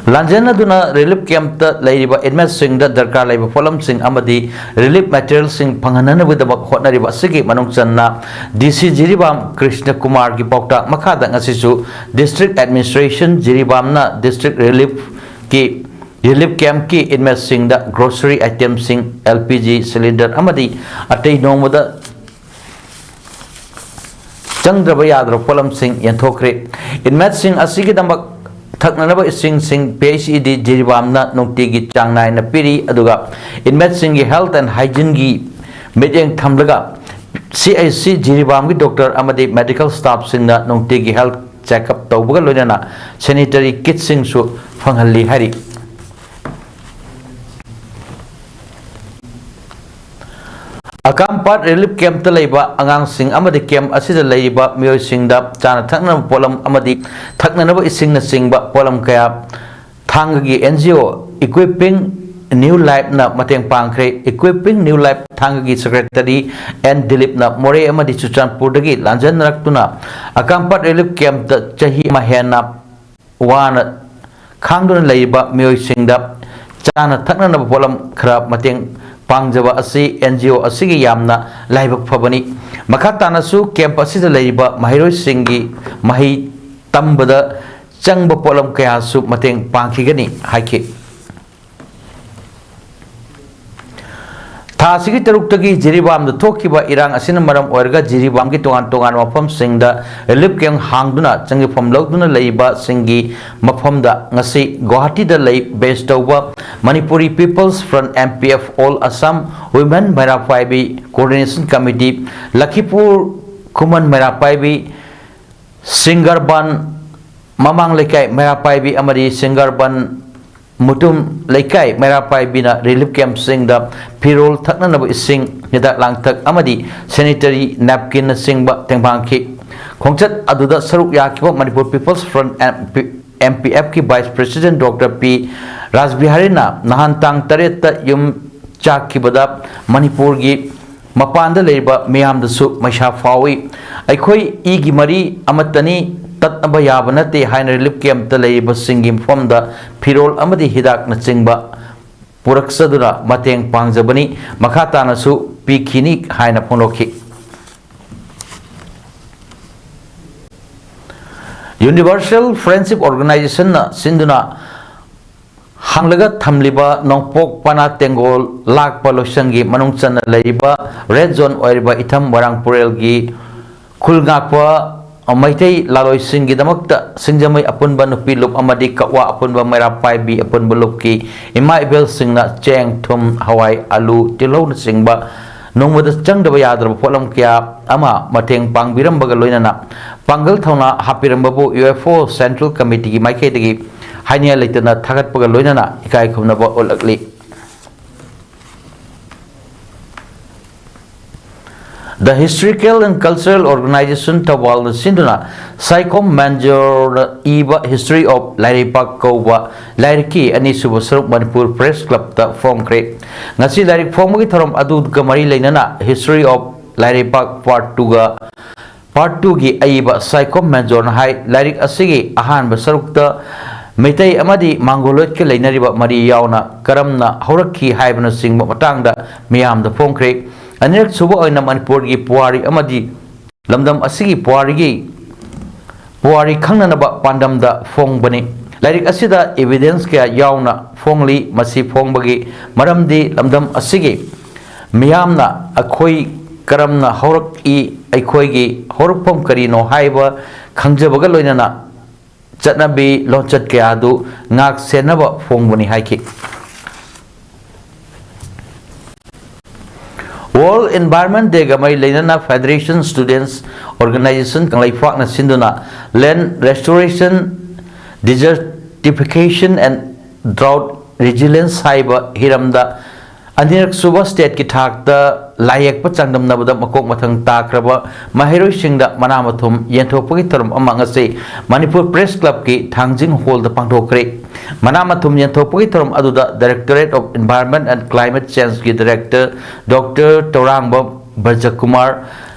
ꯂꯥꯟꯖꯦꯟꯅꯗꯨꯅ relief campꯇ ꯂꯩꯔꯤꯕ inmateꯁꯤꯡꯗ ꯗꯔꯀꯥꯔ ꯂꯩꯕ ꯄꯣꯠꯂꯝꯁꯤꯡ ꯑꯃꯗꯤ relief materialꯁꯤꯡ ꯐꯪꯍꯟꯅꯕꯒꯤꯗꯃꯛ ꯍꯣꯠꯅꯔꯤꯕ ꯑꯁꯤꯒꯤ ꯃꯅꯨꯡ ꯆꯟꯅ DC ꯖꯤꯔꯤꯕꯥꯝ ꯀ꯭ꯔꯤꯁꯅ ꯀꯨꯃꯥꯔꯒꯤ ꯄꯥꯎꯇꯥꯛ ꯃꯈꯥꯗ ꯉꯁꯤꯁꯨ District Administration ꯖꯤꯔꯤꯕꯥꯝꯅ district reliefꯀꯤ, relief campꯀꯤ inmateꯁꯤꯡꯗ grocery itemꯁꯤꯡ, LPG cylinder ꯑꯃꯗꯤ ꯑꯇꯩ ꯅꯣꯡꯃꯗ ꯆꯪꯗ꯭ꯔꯕ ꯌꯥꯗ꯭ꯔꯕ ꯄꯣꯠꯂꯝꯁꯤꯡ ꯌꯦꯟꯊꯣꯛꯈ꯭ꯔꯦ꯫ Inmateꯁꯤꯡ ꯑꯁꯤꯒꯤꯗꯃꯛ ꯊꯛꯅꯅꯕ ꯏꯁꯤꯡꯁꯤꯡ PHED ꯖꯤꯔꯤꯕꯥꯝꯅ ꯅꯨꯡꯇꯤꯒꯤ ꯆꯥꯡ ꯅꯥꯏꯅ ꯄꯤꯔꯤ, ꯑꯗꯨꯒ inmateꯁꯤꯡꯒꯤ health and hygieneꯒꯤ ꯃꯤꯠꯌꯦꯡ ꯊꯝꯂꯒ CHC ꯖꯤꯔꯤꯕꯥꯝꯒꯤ doctor ꯑꯃꯗꯤ medical staffꯁꯤꯡꯅ ꯅꯨꯡꯇꯤꯒꯤ health checkup ꯇꯧꯕꯒ ꯂꯣꯏꯅꯅ sanitary kitꯁꯤꯡꯁꯨ ꯐꯪꯍꯜꯂꯤ ꯍꯥꯏꯔꯤ꯫ ꯑꯀꯥꯝꯄꯥꯠ relief campꯇ ꯂꯩꯕ ꯑꯉꯥꯡꯁꯤꯡ ꯑꯃꯗꯤ camp ꯑꯁꯤꯗ ꯂꯩꯔꯤꯕ ꯃꯤꯑꯣꯏꯁꯤꯡꯗ ꯆꯥꯅ ꯊꯛꯅꯕ ꯄꯣꯠꯂꯝ ꯑꯃꯗꯤ ꯊꯛꯅꯅꯕ ꯏꯁꯤꯡꯅꯆꯤꯡꯕ ꯄꯣꯠꯂꯝ ꯀꯌꯥ ꯊꯥꯡꯒꯒꯤ NGO Equipping New Lifeꯅ ꯃꯇꯦꯡ ꯄꯥꯡꯈ꯭ꯔꯦ꯫ Equipping New Life ꯊꯥꯡꯒꯒꯤ secretary N ꯗꯤꯂꯤꯞꯅ ꯃꯣꯔꯦ ꯑꯃꯗꯤ ꯆꯨꯔꯆꯥꯟꯄꯨꯔꯗꯒꯤ ꯂꯥꯟꯖꯟꯅꯔꯛꯇꯨꯅ ꯑꯀꯥꯝꯄꯥꯠ relief campꯇ ꯆꯍꯤ ꯑꯃ ꯍꯦꯟꯅ ꯋꯥꯅ ꯈꯥꯡꯗꯨꯅ ꯂꯩꯔꯤꯕ ꯃꯤꯑꯣꯏꯁꯤꯡꯗ ꯆꯥꯅ ꯊꯛꯅꯅꯕ ꯄꯣꯠꯂꯝ ꯈꯔ ꯃꯇꯦꯡ ꯄꯥꯡꯖꯕ ꯑꯁꯤ NGO ꯑꯁꯤꯒꯤ ꯌꯥꯝꯅ ꯂꯥꯏꯕꯛ ꯐꯕꯅꯤ꯫ ꯃꯈꯥ ꯇꯥꯅꯁꯨ camp ꯑꯁꯤꯗ ꯂꯩꯔꯤꯕ ꯃꯍꯩꯔꯣꯏꯁꯤꯡꯒꯤ ꯃꯍꯩ ꯇꯝꯕꯗ ꯆꯪꯕ ꯄꯣꯠꯂꯝ ꯀꯌꯥꯁꯨ ꯃꯇꯦꯡ ꯄꯥꯡꯈꯤꯒꯅꯤ ꯍꯥꯏꯈꯤ꯫ ꯊꯥ ꯑꯁꯤꯒꯤ ꯇꯔꯨꯛꯇꯒꯤ ꯖꯤꯔꯤꯕꯥꯝꯗ ꯊꯣꯛꯈꯤꯕ ꯏꯔꯥꯡ ꯑꯁꯤꯅ ꯃꯔꯝ ꯑꯣꯏꯔꯒ ꯖꯤꯔꯤꯕꯥꯝꯒꯤ ꯇꯣꯉꯥꯟ ꯇꯣꯉꯥꯟꯕ ꯃꯐꯝꯁꯤꯡꯗ relief camp ꯍꯥꯡꯗꯨꯅ ꯆꯪꯖꯐꯝ ꯂꯧꯗꯨꯅ ꯂꯩꯕꯁꯤꯡꯒꯤ ꯃꯐꯝꯗ ꯉꯁꯤ ꯒꯨꯋꯥꯍꯥꯇꯤꯗ ꯂꯩ base ꯇꯧꯕ Manipuri People's Front, M P F, All Assam Women ꯃꯩꯔꯥ ꯄꯥꯏꯕꯤ Coordination Committee, ꯂꯈꯤꯄꯨꯔ ꯈꯨꯃꯟ ꯃꯩꯔꯥ ꯄꯥꯏꯕꯤ ꯁꯤꯡꯒꯔꯕꯥꯟ ꯃꯃꯥꯡ ꯂꯩꯀꯥꯏ ꯃꯩꯔꯥ ꯄꯥꯏꯕꯤ ꯑꯃꯗꯤ ꯁꯤꯡꯒꯔꯕꯥꯟ ꯃꯨꯇꯨꯝ ꯂꯩꯀꯥꯏ ꯃꯩꯔꯥ ꯄꯥꯏꯕꯤꯅ relief camp ꯁꯤꯡꯗ ꯐꯤꯔꯣꯜ, ꯊꯛꯅꯅꯕ ꯏꯁꯤꯡ, ꯍꯤꯗꯥꯛ ꯂꯥꯡꯊꯛ ꯑꯃꯗꯤ sanitary napkin ꯅꯆꯤꯡꯕ ꯇꯦꯡꯕꯥꯡꯈꯤ꯫ ꯈꯣꯡꯆꯠ ꯑꯗꯨꯗ ꯁꯔꯨꯛ ꯌꯥꯈꯤꯕ Manipur People's Front, M P F ꯀꯤ Vice President Doctor P ꯔꯥꯖꯕꯤꯍꯥꯔꯤꯅ ꯅꯍꯥꯟ ꯇꯥꯡ ꯇꯔꯦꯠꯇ ꯌꯨꯝ ꯆꯥꯛꯈꯤꯕꯗ ꯃꯅꯤꯄꯨꯔꯒꯤ ꯃꯄꯥꯟꯗ ꯂꯩꯔꯤꯕ ꯃꯤꯌꯥꯝꯗꯁꯨ ꯃꯩꯁꯥ ꯐꯥꯎꯏ꯫ ꯑꯩꯈꯣꯏ ꯏꯒꯤ ꯃꯔꯤ ꯑꯃꯠꯇꯅꯤ, ꯇꯠꯅꯕ ꯌꯥꯕ ꯅꯠꯇꯦ ꯍꯥꯏꯅ relief camp ꯇ ꯂꯩꯔꯤꯕꯁꯤꯡꯒꯤ ꯃꯐꯝꯗ ꯐꯤꯔꯣꯜ ꯑꯃꯗꯤ ꯍꯤꯗꯥꯛꯅꯆꯤꯡꯕ ꯄꯨꯔꯛꯆꯗꯨꯅ ꯃꯇꯦꯡ ꯄꯥꯡꯖꯕꯅꯤ, ꯃꯈꯥ ꯇꯥꯅꯁꯨ ꯄꯤꯈꯤꯅꯤ ꯍꯥꯏꯅ ꯐꯣꯡꯗꯣꯛꯈꯤ꯫ Universal Friendship Organization ꯅ ꯁꯤꯟꯗꯨꯅ ꯍꯥꯡꯂꯒ ꯊꯝꯂꯤꯕ ꯅꯣꯡꯄꯣꯛ ꯄꯅꯥ ꯇꯦꯡꯒꯣꯜ ꯂꯥꯛꯄ ꯂꯣꯏꯁꯪꯒꯤ ꯃꯅꯨꯡ ꯆꯟꯅ ꯂꯩꯔꯤꯕ red zone ꯑꯣꯏꯔꯤꯕ ꯏꯊꯝ ꯃꯣꯏꯔꯥꯡꯄꯨꯔꯦꯜꯒꯤ ꯈꯨꯜ ꯉꯥꯛꯄ ꯃꯩꯇꯩ ꯂꯥꯂꯣꯏꯁꯤꯡꯒꯤꯗꯃꯛꯇ ꯁꯤꯡꯖꯃꯩ ꯑꯄꯨꯟꯕ ꯅꯨꯄꯤ ꯂꯨꯞ ꯑꯃꯗꯤ ꯀꯛꯋꯥ ꯑꯄꯨꯟꯕ ꯃꯩꯔꯥ ꯄꯥꯏꯕꯤ ꯑꯄꯨꯟꯕ ꯂꯨꯞꯀꯤ ꯏꯃꯥ ꯏꯕꯦꯜꯁꯤꯡꯅ ꯆꯦꯡ, ꯊꯨꯝ, ꯍꯋꯥꯏ, ꯑꯂꯨ, ꯇꯤꯜꯍꯧꯅꯆꯤꯡꯕ ꯅꯣꯡꯃꯗ ꯆꯪꯗꯕ ꯌꯥꯗ꯭ꯔꯕ ꯄꯣꯠꯂꯝ ꯀꯌꯥ ꯑꯃ ꯃꯇꯦꯡ ꯄꯥꯡꯕꯤꯔꯝꯕꯒ ꯂꯣꯏꯅꯅ ꯄꯥꯡꯒꯜ ꯊꯧꯅꯥ ꯍꯥꯞꯄꯤꯔꯝꯕꯕꯨ U F O Central Committee ꯒꯤ ꯃꯥꯏꯀꯩꯗꯒꯤ ꯍꯥꯏꯅꯤꯡꯉꯥꯏ ꯂꯩꯇꯅ ꯊꯥꯒꯠꯄꯒ ꯂꯣꯏꯅꯅ ꯏꯀꯥꯏ ꯈꯨꯝꯅꯕ ꯎꯠꯂꯛꯂꯤ꯫ The Historical and Cultural Organization ꯊꯧꯕꯥꯜꯅ ꯁꯤꯟꯗꯨꯅ ꯁꯥꯏꯈꯣꯝ ꯃꯦꯟꯖꯣꯔꯅ ꯏꯕ History of ꯂꯥꯏꯔꯩꯄꯥꯛ ꯀꯧꯕ ꯂꯥꯏꯔꯤꯛꯀꯤ ꯑꯅꯤꯁꯨꯕ ꯁꯔꯨꯛ ꯃꯅꯤꯄꯨꯔ Press Club ꯇ ꯐꯣꯡꯈ꯭ꯔꯦ꯫ ꯉꯁꯤ ꯂꯥꯏꯔꯤꯛ ꯐꯣꯡꯕꯒꯤ ꯊꯧꯔꯝ ꯑꯗꯨꯒ ꯃꯔꯤ ꯂꯩꯅꯅ History of ꯂꯥꯏꯔꯩꯄꯥꯛ Part two ꯒ Part two ꯒꯤ ꯑꯏꯕ ꯁꯥꯏꯈꯣꯝ ꯃꯦꯟꯖꯣꯔꯅ ꯍꯥꯏ, ꯂꯥꯏꯔꯤꯛ ꯑꯁꯤꯒꯤ ꯑꯍꯥꯟꯕ ꯁꯔꯨꯛꯇ ꯃꯩꯇꯩ ꯑꯃꯗꯤ ꯃꯪꯒꯣꯂꯣꯏꯗꯀ ꯂꯩꯅꯔꯤꯕ ꯃꯔꯤ ꯌꯥꯎꯅ ꯀꯔꯝꯅ ꯍꯧꯔꯛꯈꯤ ꯍꯥꯏꯕꯅꯆꯤꯡꯕ ꯃꯇꯥꯡꯗ ꯃꯤꯌꯥꯝꯗ ꯐꯣꯡꯈ꯭ꯔꯦ꯫ ꯑꯅꯤꯔꯛ ꯁꯨꯕ ꯑꯣꯏꯅ ꯃꯅꯤꯄꯨꯔꯒꯤ ꯄꯨꯋꯥꯔꯤ ꯑꯃꯗꯤ ꯂꯝꯗꯝ ꯑꯁꯤꯒꯤ ꯄꯨꯋꯥꯔꯤꯒꯤ ꯄꯨꯋꯥꯔꯤ ꯈꯪꯅꯅꯕ ꯄꯥꯟꯗꯝꯗ ꯐꯣꯡꯕꯅꯤ꯫ ꯂꯥꯏꯔꯤꯛ ꯑꯁꯤꯗ evidence ꯀꯌꯥ ꯌꯥꯎꯅ ꯐꯣꯡꯂꯤ꯫ ꯃꯁꯤ ꯐꯣꯡꯕꯒꯤ ꯃꯔꯝꯗꯤ ꯂꯝꯗꯝ ꯑꯁꯤꯒꯤ ꯃꯤꯌꯥꯝꯅ ꯑꯩꯈꯣꯏ ꯀꯔꯝꯅ ꯍꯧꯔꯛꯏ, ꯑꯩꯈꯣꯏꯒꯤ ꯍꯧꯔꯛꯐꯝ ꯀꯔꯤꯅꯣ ꯍꯥꯏꯕ ꯈꯪꯖꯕꯒ ꯂꯣꯏꯅꯅ ꯆꯠꯅꯕꯤ ꯂꯣꯟꯆꯠ ꯀꯌꯥ ꯑꯗꯨ ꯉꯥꯛ ꯁꯦꯟꯅꯕ ꯐꯣꯡꯕꯅꯤ ꯍꯥꯏꯈꯤ꯫ World Environment Day ꯒ ꯃꯔꯤ ꯂꯩꯅꯅ Federation Students Organization ꯀꯪꯂꯩꯄꯥꯛꯅ ꯁꯤꯟꯗꯨꯅ Land Restoration, Desertification and Drought Resilience ꯍꯥꯏꯕ ꯍꯤꯔꯝꯗ ꯑꯅꯤꯔꯛ ꯁꯨꯕ state ꯀꯤ ꯊꯥꯛꯇ ꯂꯥꯏꯌꯦꯛꯄ ꯆꯥꯡꯗꯝꯅꯕꯗ ꯃꯀꯣꯛ ꯃꯊꯪ ꯇꯥꯈ꯭ꯔꯕ ꯃꯍꯩꯔꯣꯏꯁꯤꯡꯗ ꯃꯅꯥ ꯃꯊꯨꯝ ꯌꯦꯟꯊꯣꯛꯄꯒꯤ ꯊꯧꯔꯝ ꯑꯃ ꯉꯁꯤ ꯃꯅꯤꯄꯨꯔ Press Club ꯀꯤ ꯊꯥꯡꯖꯤꯡ hall ꯗ ꯄꯥꯡꯊꯣꯛꯈ꯭ꯔꯦ꯫ ꯃꯅꯥ ꯃꯊꯨꯝ ꯌꯦꯟꯊꯣꯛꯄꯒꯤ ꯊꯧꯔꯝ ꯑꯗꯨꯗ Directorate of Environment and Climate Change ꯀꯤ Director Doctor Tourangbam ꯕ꯭ꯔꯖꯀꯨꯃꯥꯔ,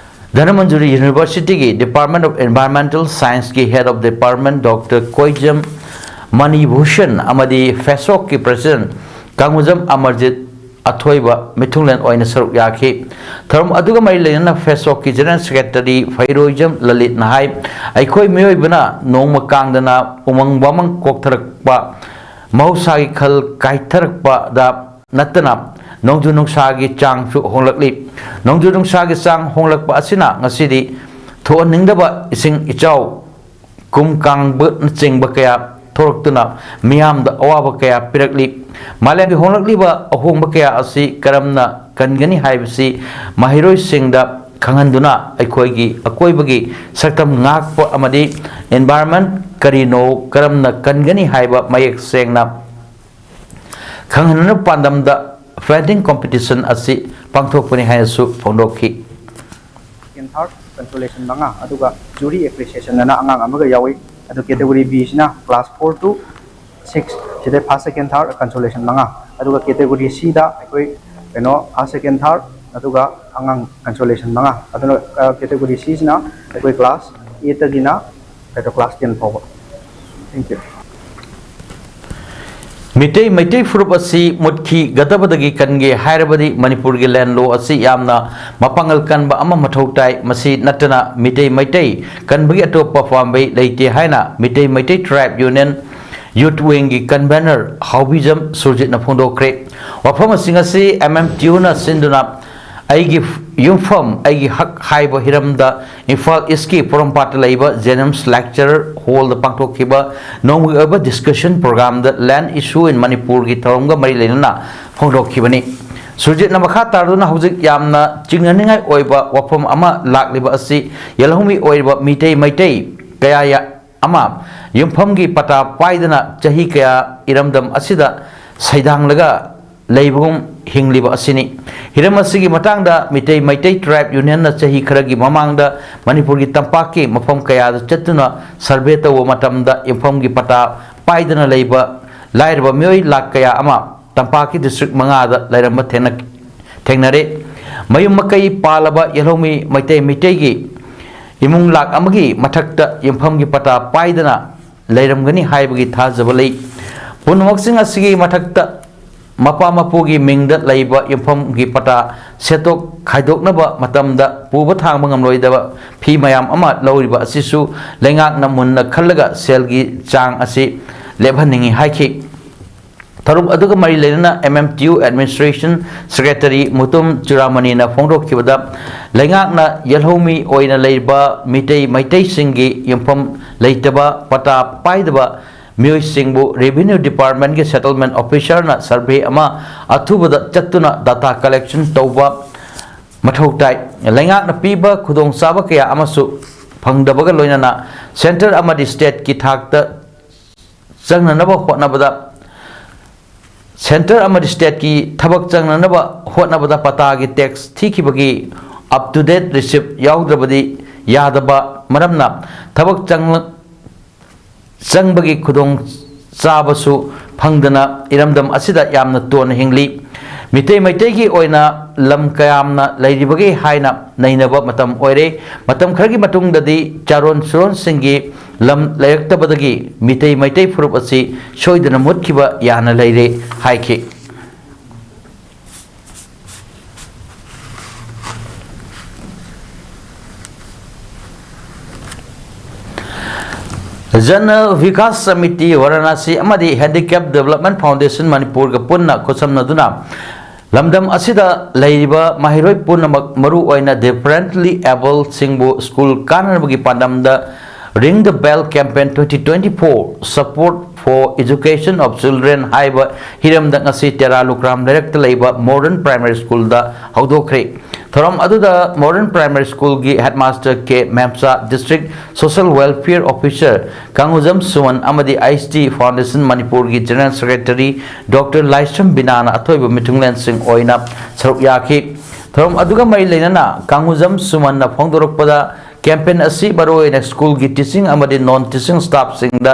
Dhanamanjuri University ꯒꯤ Department of Environmental Science ꯀꯤ Head of Department Doctor ꯀꯣꯏꯖꯝ ꯃꯅꯤꯚꯨꯁꯟ ꯑꯃꯗꯤ ꯐꯦꯁꯣꯛꯀꯤ President ꯀꯥꯡꯉꯨꯖꯝ ꯑꯃꯔꯖꯤꯠ ꯑꯊꯣꯏꯕ ꯃꯤꯊꯨꯡꯂꯦꯟ ꯑꯣꯏꯅ ꯁꯔꯨꯛ ꯌꯥꯈꯤ꯫ ꯊꯧꯔꯝ ꯑꯗꯨꯒ ꯃꯔꯤ ꯂꯩꯅꯅ ꯐꯦꯁꯣꯛꯀꯤ General Secretary ꯐꯩꯔꯣꯏꯖꯝ ꯂꯂꯤꯠꯅ ꯍꯥꯏ, ꯑꯩꯈꯣꯏ ꯃꯤꯑꯣꯏꯕꯅ ꯅꯣꯡꯃ ꯀꯥꯡꯗꯅ ꯎꯃꯪ ꯋꯥꯃꯪ ꯀꯣꯛꯊꯔꯛꯄ, ꯃꯍꯧꯁꯥꯒꯤ ꯈꯜ ꯀꯥꯏꯊꯔꯛꯄꯗ ꯅꯠꯇꯅ ꯅꯣꯡꯖꯨ ꯅꯨꯡꯁꯥꯒꯤ ꯆꯥꯡꯁꯨ ꯍꯣꯡꯂꯛꯂꯤ꯫ ꯅꯣꯡꯖꯨ ꯅꯨꯡꯁꯥꯒꯤ ꯆꯥꯡ ꯍꯣꯡꯂꯛꯄ ꯑꯁꯤꯅ ꯉꯁꯤꯗꯤ ꯊꯣꯛꯍꯟꯅꯤꯡꯗꯕ ꯏꯁꯤꯡ ꯏꯆꯥꯎ, ꯀꯨꯝ ꯀꯥꯡꯕꯅꯆꯤꯡꯕ ꯀꯌꯥ ꯊꯣꯔꯛꯇꯨꯅ ꯃꯤꯌꯥꯝꯗ ꯑꯋꯥꯕ ꯀꯌꯥ ꯄꯤꯔꯛꯂꯤ꯫ ꯃꯥꯂꯦꯝꯒꯤ ꯍꯣꯡꯂꯛꯂꯤꯕ ꯑꯍꯣꯡꯕ ꯀꯌꯥ ꯑꯁꯤ ꯀꯔꯝꯅ ꯀꯟꯒꯅꯤ ꯍꯥꯏꯕꯁꯤ ꯃꯍꯩꯔꯣꯏꯁꯤꯡꯗ ꯈꯪꯍꯟꯗꯨꯅ ꯑꯩꯈꯣꯏꯒꯤ ꯑꯀꯣꯏꯕꯒꯤ ꯁꯛꯇꯝ ꯉꯥꯛꯄ ꯑꯃꯗꯤ environment ꯀꯔꯤꯅꯣ, ꯀꯔꯝꯅ ꯀꯟꯒꯅꯤ ꯍꯥꯏꯕ ꯃꯌꯦꯛ ꯁꯦꯡꯅ ꯈꯪꯍꯟꯅꯕ ꯄꯥꯟꯗꯝꯗ painting competition ꯑꯁꯤ ꯄꯥꯡꯊꯣꯛꯄꯅꯤ ꯍꯥꯏꯅꯁꯨ ꯐꯣꯡꯗꯣꯛꯈꯤ꯫ Second, third consolation ꯃꯉꯥ, ꯑꯗꯨꯒ jury appreciation ꯑꯅ ꯑꯉꯥꯡ ꯑꯃꯒ ꯌꯥꯎꯏ꯫ ꯑꯗꯨ category B ꯁꯤꯅ class four to six, ꯁꯤꯗ first, second, third consolation ꯃꯉꯥ, ꯑꯗꯨꯒ category C ꯗ ꯑꯩꯈꯣꯏ ꯀꯩꯅꯣ first, second, third, ꯑꯗꯨꯒ ꯑꯉꯥꯡ consolation ꯃꯉꯥ꯫ ꯑꯗꯨꯅ, ꯑ, category C ꯁꯤꯅ ꯑꯩꯈꯣꯏ class eight ꯇꯒꯤꯅ ꯀꯩꯅꯣ class ten ꯐꯥꯎꯕ꯫ Thank you꯫ ꯃꯤꯇꯩ ꯃꯩꯇꯩ ꯐꯨꯔꯨꯞ ꯑꯁꯤ ꯃꯨꯠꯈꯤꯒꯗꯕꯗꯒꯤ ꯀꯟꯒꯦ ꯍꯥꯏꯔꯕꯗꯤ ꯃꯅꯤꯄꯨꯔꯒꯤ land law ꯑꯁꯤ ꯌꯥꯝꯅ ꯃꯄꯥꯡꯒꯜ ꯀꯟꯕ ꯑꯃ ꯃꯊꯧ ꯇꯥꯏ꯫ ꯃꯁꯤ ꯅꯠꯇꯅ ꯃꯤꯇꯩ ꯃꯩꯇꯩ ꯀꯟꯕꯒꯤ ꯑꯇꯣꯞꯄ ꯄꯥꯝꯕꯩ ꯂꯩꯇꯦ ꯍꯥꯏꯅ Meitei Meitei Tribe Union Youth Wingꯒꯤ convener ꯍꯥꯎꯕꯤꯖꯝ ꯁꯨꯔꯖꯤꯠꯅ ꯐꯣꯡꯗꯣꯛꯈ꯭ꯔꯦ꯫ ꯋꯥꯐꯝꯁꯤꯡ ꯑꯁꯤ M M T Uꯅ ꯁꯤꯟꯗꯨꯅ ꯑꯩꯒꯤ ꯌꯨꯝꯐꯝ ꯑꯩꯒꯤ ꯍꯛ ꯍꯥꯏꯕ ꯍꯤꯔꯝꯗ ꯏꯝꯐꯥꯜ Eastꯀꯤ ꯄꯣꯔꯣꯝꯄꯥꯠꯇ ꯂꯩꯕ Jennings Lecture Hallꯗ ꯄꯥꯡꯊꯣꯛꯈꯤꯕ ꯅꯣꯡꯃꯒꯤ ꯑꯣꯏꯕ discussion programꯗ land issue in Manipurꯒꯤ ꯊꯧꯔꯝꯒ ꯃꯔꯤ ꯂꯩꯅꯅ ꯐꯣꯡꯗꯣꯛꯈꯤꯕꯅꯤ꯫ ꯁꯨꯔꯖꯤꯠꯅ ꯃꯈꯥ ꯇꯥꯔꯗꯨꯅ ꯍꯧꯖꯤꯛ ꯌꯥꯝꯅ ꯆꯤꯡꯅꯅꯤꯡꯉꯥꯏ ꯑꯣꯏꯕ ꯋꯥꯐꯝ ꯑꯃ ꯂꯥꯛꯂꯤꯕ ꯑꯁꯤ ꯌꯦꯜꯍꯧꯃꯤ ꯑꯣꯏꯔꯤꯕ ꯃꯤꯇꯩ ꯃꯩꯇꯩ ꯀꯌꯥ ꯌꯥ-, ꯑꯃ ꯌꯨꯝꯐꯝꯒꯤ ꯄꯇꯥ ꯄꯥꯏꯗꯅ ꯆꯍꯤ ꯀꯌꯥ ꯏꯔꯝꯗꯝ ꯑꯁꯤꯗ ꯁꯩꯗꯥꯡꯂꯒ ꯂꯩꯕꯒꯨꯝ ꯍꯤꯡꯂꯤꯕ ꯑꯁꯤꯅꯤ꯫ ꯍꯤꯔꯝ ꯑꯁꯤꯒꯤ ꯃꯇꯥꯡꯗ ꯃꯤꯇꯩ ꯃꯩꯇꯩ Tribe Unionꯅ ꯆꯍꯤ ꯈꯔꯒꯤ ꯃꯃꯥꯡꯗ ꯃꯅꯤꯄꯨꯔꯒꯤ ꯇꯝꯄꯥꯛꯀꯤ ꯃꯐꯝ ꯀꯌꯥꯗ ꯆꯠꯇꯨꯅ survey ꯇꯧꯕ ꯃꯇꯝꯗ ꯌꯨꯝꯐꯝꯒꯤ ꯄꯇꯥ ꯄꯥꯏꯗꯅ ꯂꯩꯕ ꯂꯥꯏꯔꯕ ꯃꯤꯑꯣꯏ ꯂꯥꯈ ꯀꯌꯥ ꯑꯃ ꯇꯝꯄꯥꯛꯀꯤ district ꯃꯉꯥꯗ ꯂꯩꯔꯝꯕ ꯊꯦꯡꯅ-, ꯊꯦꯡꯅꯔꯦ꯫ ꯃꯌꯨꯝ ꯃꯀꯩ ꯄꯥꯜꯂꯕ ꯌꯦꯜꯍꯧꯃꯤ ꯃꯩꯇꯩ ꯃꯩꯇꯩꯒꯤ ꯏꯃꯨꯡ ꯂꯥꯈ ꯑꯃꯒꯤ ꯃꯊꯛꯇ ꯌꯨꯝꯐꯝꯒꯤ ꯄꯇꯥ ꯄꯥꯏꯗꯅ ꯂꯩꯔꯝꯒꯅꯤ ꯍꯥꯏꯕꯒꯤ ꯊꯥꯖꯕ ꯂꯩ꯫ ꯄꯨꯝꯅꯃꯛꯁꯤꯡ ꯑꯁꯤꯒꯤ ꯃꯊꯛꯇ ꯃꯄꯥ ꯃꯄꯨꯒꯤ ꯃꯤꯡꯗ ꯂꯩꯕ ꯌꯨꯝꯐꯝꯒꯤ ꯄꯇꯥ ꯁꯦꯠꯇꯣꯛ ꯈꯥꯏꯗꯣꯛꯅꯕ ꯃꯇꯝꯗ ꯄꯨꯕ ꯊꯥꯡꯕ ꯉꯝꯂꯣꯏꯗꯕ ꯐꯤ ꯃꯌꯥꯝ ꯑꯃ ꯂꯧꯔꯤꯕ ꯑꯁꯤꯁꯨ ꯂꯩꯉꯥꯛꯅ ꯃꯨꯟꯅ ꯈꯜꯂꯒ ꯁꯦꯜꯒꯤ ꯆꯥꯡ ꯑꯁꯤ ꯂꯦꯞꯍꯟꯅꯤꯡꯏ ꯍꯥꯏꯈꯤ꯫ ꯊꯧꯔꯝ ꯑꯗꯨꯒ ꯃꯔꯤ ꯂꯩꯅꯅ M M T U Administration Secretary Mutum ꯆꯨꯔꯥꯃꯅꯤꯅ ꯐꯣꯡꯗꯣꯛꯈꯤꯕꯗ, ꯂꯩꯉꯥꯛꯅ ꯌꯦꯜꯍꯧꯃꯤ ꯑꯣꯏꯅ ꯂꯩꯔꯤꯕ ꯃꯤꯇꯩ ꯃꯩꯇꯩꯁꯤꯡꯒꯤ ꯌꯨꯝꯐꯝ ꯂꯩꯇꯕ, ꯄꯇꯥ ꯄꯥꯏꯗꯕ ꯃꯤꯑꯣꯏꯁꯤꯡꯕꯨ Revenue Departmentꯀꯤ Settlement Officerꯅ survey ꯑꯃ ꯑꯊꯨꯕꯗ ꯆꯠꯇꯨꯅ data collection ꯇꯧꯕ ꯃꯊꯧ ꯇꯥꯏ꯫ ꯂꯩꯉꯥꯛꯅ ꯄꯤꯕ ꯈꯨꯗꯣꯡꯆꯥꯕ ꯀꯌꯥ ꯑꯃꯁꯨ ꯐꯪꯗꯕꯒ ꯂꯣꯏꯅꯅ centre ꯑꯃꯗꯤ stateꯀꯤ ꯊꯥꯛꯇ ꯆꯪꯅꯅꯕ ꯍꯣꯠꯅꯕꯗ, centre ꯑꯃꯗꯤ stateꯀꯤ ꯊꯕꯛ ꯆꯪꯅꯅꯕ ꯍꯣꯠꯅꯕꯗ ꯄꯇꯥꯒꯤ tax ꯊꯤꯈꯤꯕꯒꯤ up to date receipt ꯌꯥꯎꯗ꯭ꯔꯕꯗꯤ ꯌꯥꯗꯕ ꯃꯔꯝꯅ, ꯊꯕꯛ ꯆꯪꯂ-, ꯆꯪꯕꯒꯤ ꯈꯨꯗꯣꯡ ꯆꯥꯕꯁꯨ ꯐꯪꯗꯅ ꯏꯔꯝꯗꯝ ꯑꯁꯤꯗ ꯌꯥꯝꯅ ꯇꯣꯟꯅ ꯍꯤꯡꯂꯤ꯫ ꯃꯤꯇꯩ ꯃꯩꯇꯩꯒꯤ ꯑꯣꯏꯅ ꯂꯝ ꯀꯌꯥꯝꯅ ꯂꯩꯔꯤꯕꯒꯦ ꯍꯥꯏꯅ ꯅꯩꯅꯕ ꯃꯇꯝ ꯑꯣꯏꯔꯦ꯫ ꯃꯇꯝ ꯈꯔꯒꯤ ꯃꯇꯨꯡꯗꯗꯤ ꯆꯥꯔꯣꯟ ꯁꯨꯔꯣꯟꯁꯤꯡꯒꯤ ꯂꯝ ꯂꯩꯔꯛꯇꯕꯗꯒꯤ ꯃꯤꯇꯩ ꯃꯩꯇꯩ ꯐꯨꯔꯨꯞ ꯑꯁꯤ ꯁꯣꯏꯗꯅ ꯃꯨꯠꯈꯤꯕ ꯌꯥꯅ ꯂꯩꯔꯦ ꯍꯥꯏꯈꯤ꯫ ꯖꯟ ꯚꯤꯀꯥꯁ ꯁꯃꯤꯇꯤ ꯚꯥꯔꯥꯅꯥꯁꯤ ꯑꯃꯗꯤ ꯍꯦꯟꯗꯤꯀꯦꯞ ꯗꯦꯕꯂꯞꯃꯦꯟ ꯐꯥꯎꯟꯗꯦꯁꯟ ꯃꯅꯤꯄꯨꯔꯒ ꯄꯨꯟꯅ ꯈꯨꯠꯁꯝꯅꯗꯨꯅ ꯂꯝꯗꯝ ꯑꯁꯤꯗ ꯂꯩꯔꯤꯕ ꯃꯍꯩꯔꯣꯏ ꯄꯨꯝꯅꯃꯛ, ꯃꯔꯨꯑꯣꯏꯅ differently abledꯁꯤꯡꯕꯨ ꯁ꯭ꯀꯨꯜ ꯀꯥꯅꯅꯕꯒꯤ ꯄꯥꯟꯗꯝꯗ Ring the Bell Campaign twenty twenty-four Support for Education of Children ꯍꯥꯏꯕ ꯍꯤꯔꯝꯗ ꯉꯁꯤ ꯇꯦꯔꯥ ꯂꯨꯀ꯭ꯔꯥꯝ ꯂꯩꯔꯛꯇ ꯂꯩꯕ Modern Primary Schoolꯗ ꯍꯧꯗꯣꯛꯈ꯭ꯔꯦ꯫ ꯊꯧꯔꯝ ꯑꯗꯨꯗ Modern Primary Schoolꯒꯤ headmaster ꯀꯦ ꯃꯦꯝꯆꯥ, District Social Welfare Officer ꯀꯥꯡꯉꯨꯖꯝ ꯁꯨꯃꯟ ꯑꯃꯗꯤ ꯑꯥꯏ ꯑꯦꯁ ꯇꯤ ꯐꯥꯎꯟꯗꯦꯁꯟ ꯃꯅꯤꯄꯨꯔꯒꯤ General Secretary ꯗꯣꯛꯇꯔ ꯂꯥꯏꯁ꯭ꯔꯝ ꯕꯤꯅꯥꯅ ꯑꯊꯣꯏꯕ ꯃꯤꯊꯨꯡꯂꯦꯟꯁꯤꯡ ꯑꯣꯏꯅ ꯁꯔꯨꯛ ꯌꯥꯈꯤ꯫ ꯊꯧꯔꯝ ꯑꯗꯨꯒ ꯃꯔꯤ ꯂꯩꯅꯅ ꯀꯥꯡꯉꯨꯖꯝ ꯁꯨꯃꯟꯅ ꯐꯣꯡꯗꯣꯔꯛꯄꯗ, campaign ꯑꯁꯤ ꯃꯔꯨꯑꯣꯏꯅ ꯁ꯭ꯀꯨꯜꯒꯤ teaching ꯑꯃꯗꯤ non teaching staffꯁꯤꯡꯗ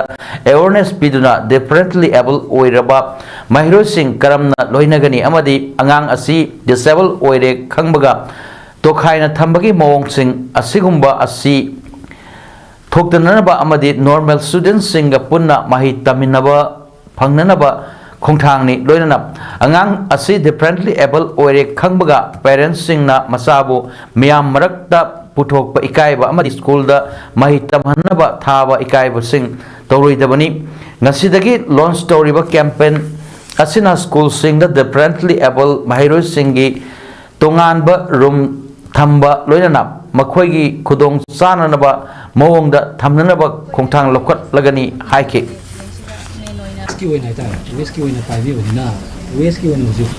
awareness ꯄꯤꯗꯨꯅ differently abled ꯑꯣꯏꯔꯕ ꯃꯍꯩꯔꯣꯏꯁꯤꯡ ꯀꯔꯝꯅ ꯂꯣꯏꯅꯒꯅꯤ ꯑꯃꯗꯤ ꯑꯉꯥꯡ ꯑꯁꯤ disable ꯑꯣꯏꯔꯦ ꯈꯪꯕꯒ ꯇꯣꯈꯥꯏꯅ ꯊꯝꯕꯒꯤ ꯃꯑꯣꯡꯁꯤꯡ ꯑꯁꯤꯒꯨꯝꯕ ꯑꯁꯤ ꯊꯣꯛꯇꯅꯅꯕ ꯑꯃꯗꯤ normal studentꯁꯤꯡꯒ ꯄꯨꯟꯅ ꯃꯍꯩ ꯇꯝꯃꯤꯟꯅꯕ ꯐꯪꯅꯅꯕ ꯈꯣꯡꯊꯥꯡꯅꯤ꯫ ꯂꯣꯏꯅꯅ ꯑꯉꯥꯡ ꯑꯁꯤ differently abled ꯑꯣꯏꯔꯦ ꯈꯪꯕꯒ parentsꯁꯤꯡꯅ ꯃꯆꯥꯕꯨ ꯃꯤꯌꯥꯝ ꯃꯔꯛꯇ ꯄꯨꯊꯣꯛꯄ ꯏꯀꯥꯏꯕ ꯑꯃꯗꯤ ꯁ꯭ꯀꯨꯜꯗ ꯃꯍꯩ ꯇꯝꯍꯟꯅꯕ ꯊꯥꯕ ꯏꯀꯥꯏꯕꯁꯤꯡ ꯇꯧꯔꯣꯏꯗꯕꯅꯤ꯫ ꯉꯁꯤꯗꯒꯤ launch ꯇꯧꯔꯤꯕ campaign ꯑꯁꯤꯅ ꯁ꯭ꯀꯨꯜꯁꯤꯡꯗ differently abled ꯃꯍꯩꯔꯣꯏꯁꯤꯡꯒꯤ ꯇꯣꯉꯥꯟꯕ room ꯊꯝꯕ, ꯂꯣꯏꯅꯅ ꯃꯈꯣꯏꯒꯤ ꯈꯨꯗꯣꯡ ꯆꯥꯅꯅꯕ ꯃꯑꯣꯡꯗ ꯊꯝꯅꯅꯕ ꯈꯣꯡꯊꯥꯡ ꯂꯧꯈꯠꯂꯒꯅꯤ ꯍꯥꯏꯈꯤ꯫ ꯀꯤ ꯑꯣꯏꯅ ꯍꯥꯏꯇꯥꯔꯦ, ꯋꯦꯁꯀꯤ ꯑꯣꯏꯅ ꯄꯥꯏꯕꯤꯕꯅꯤꯅ, ꯋꯦꯁꯀꯤ ꯑꯣꯏꯅ ꯍꯧꯖꯤꯛ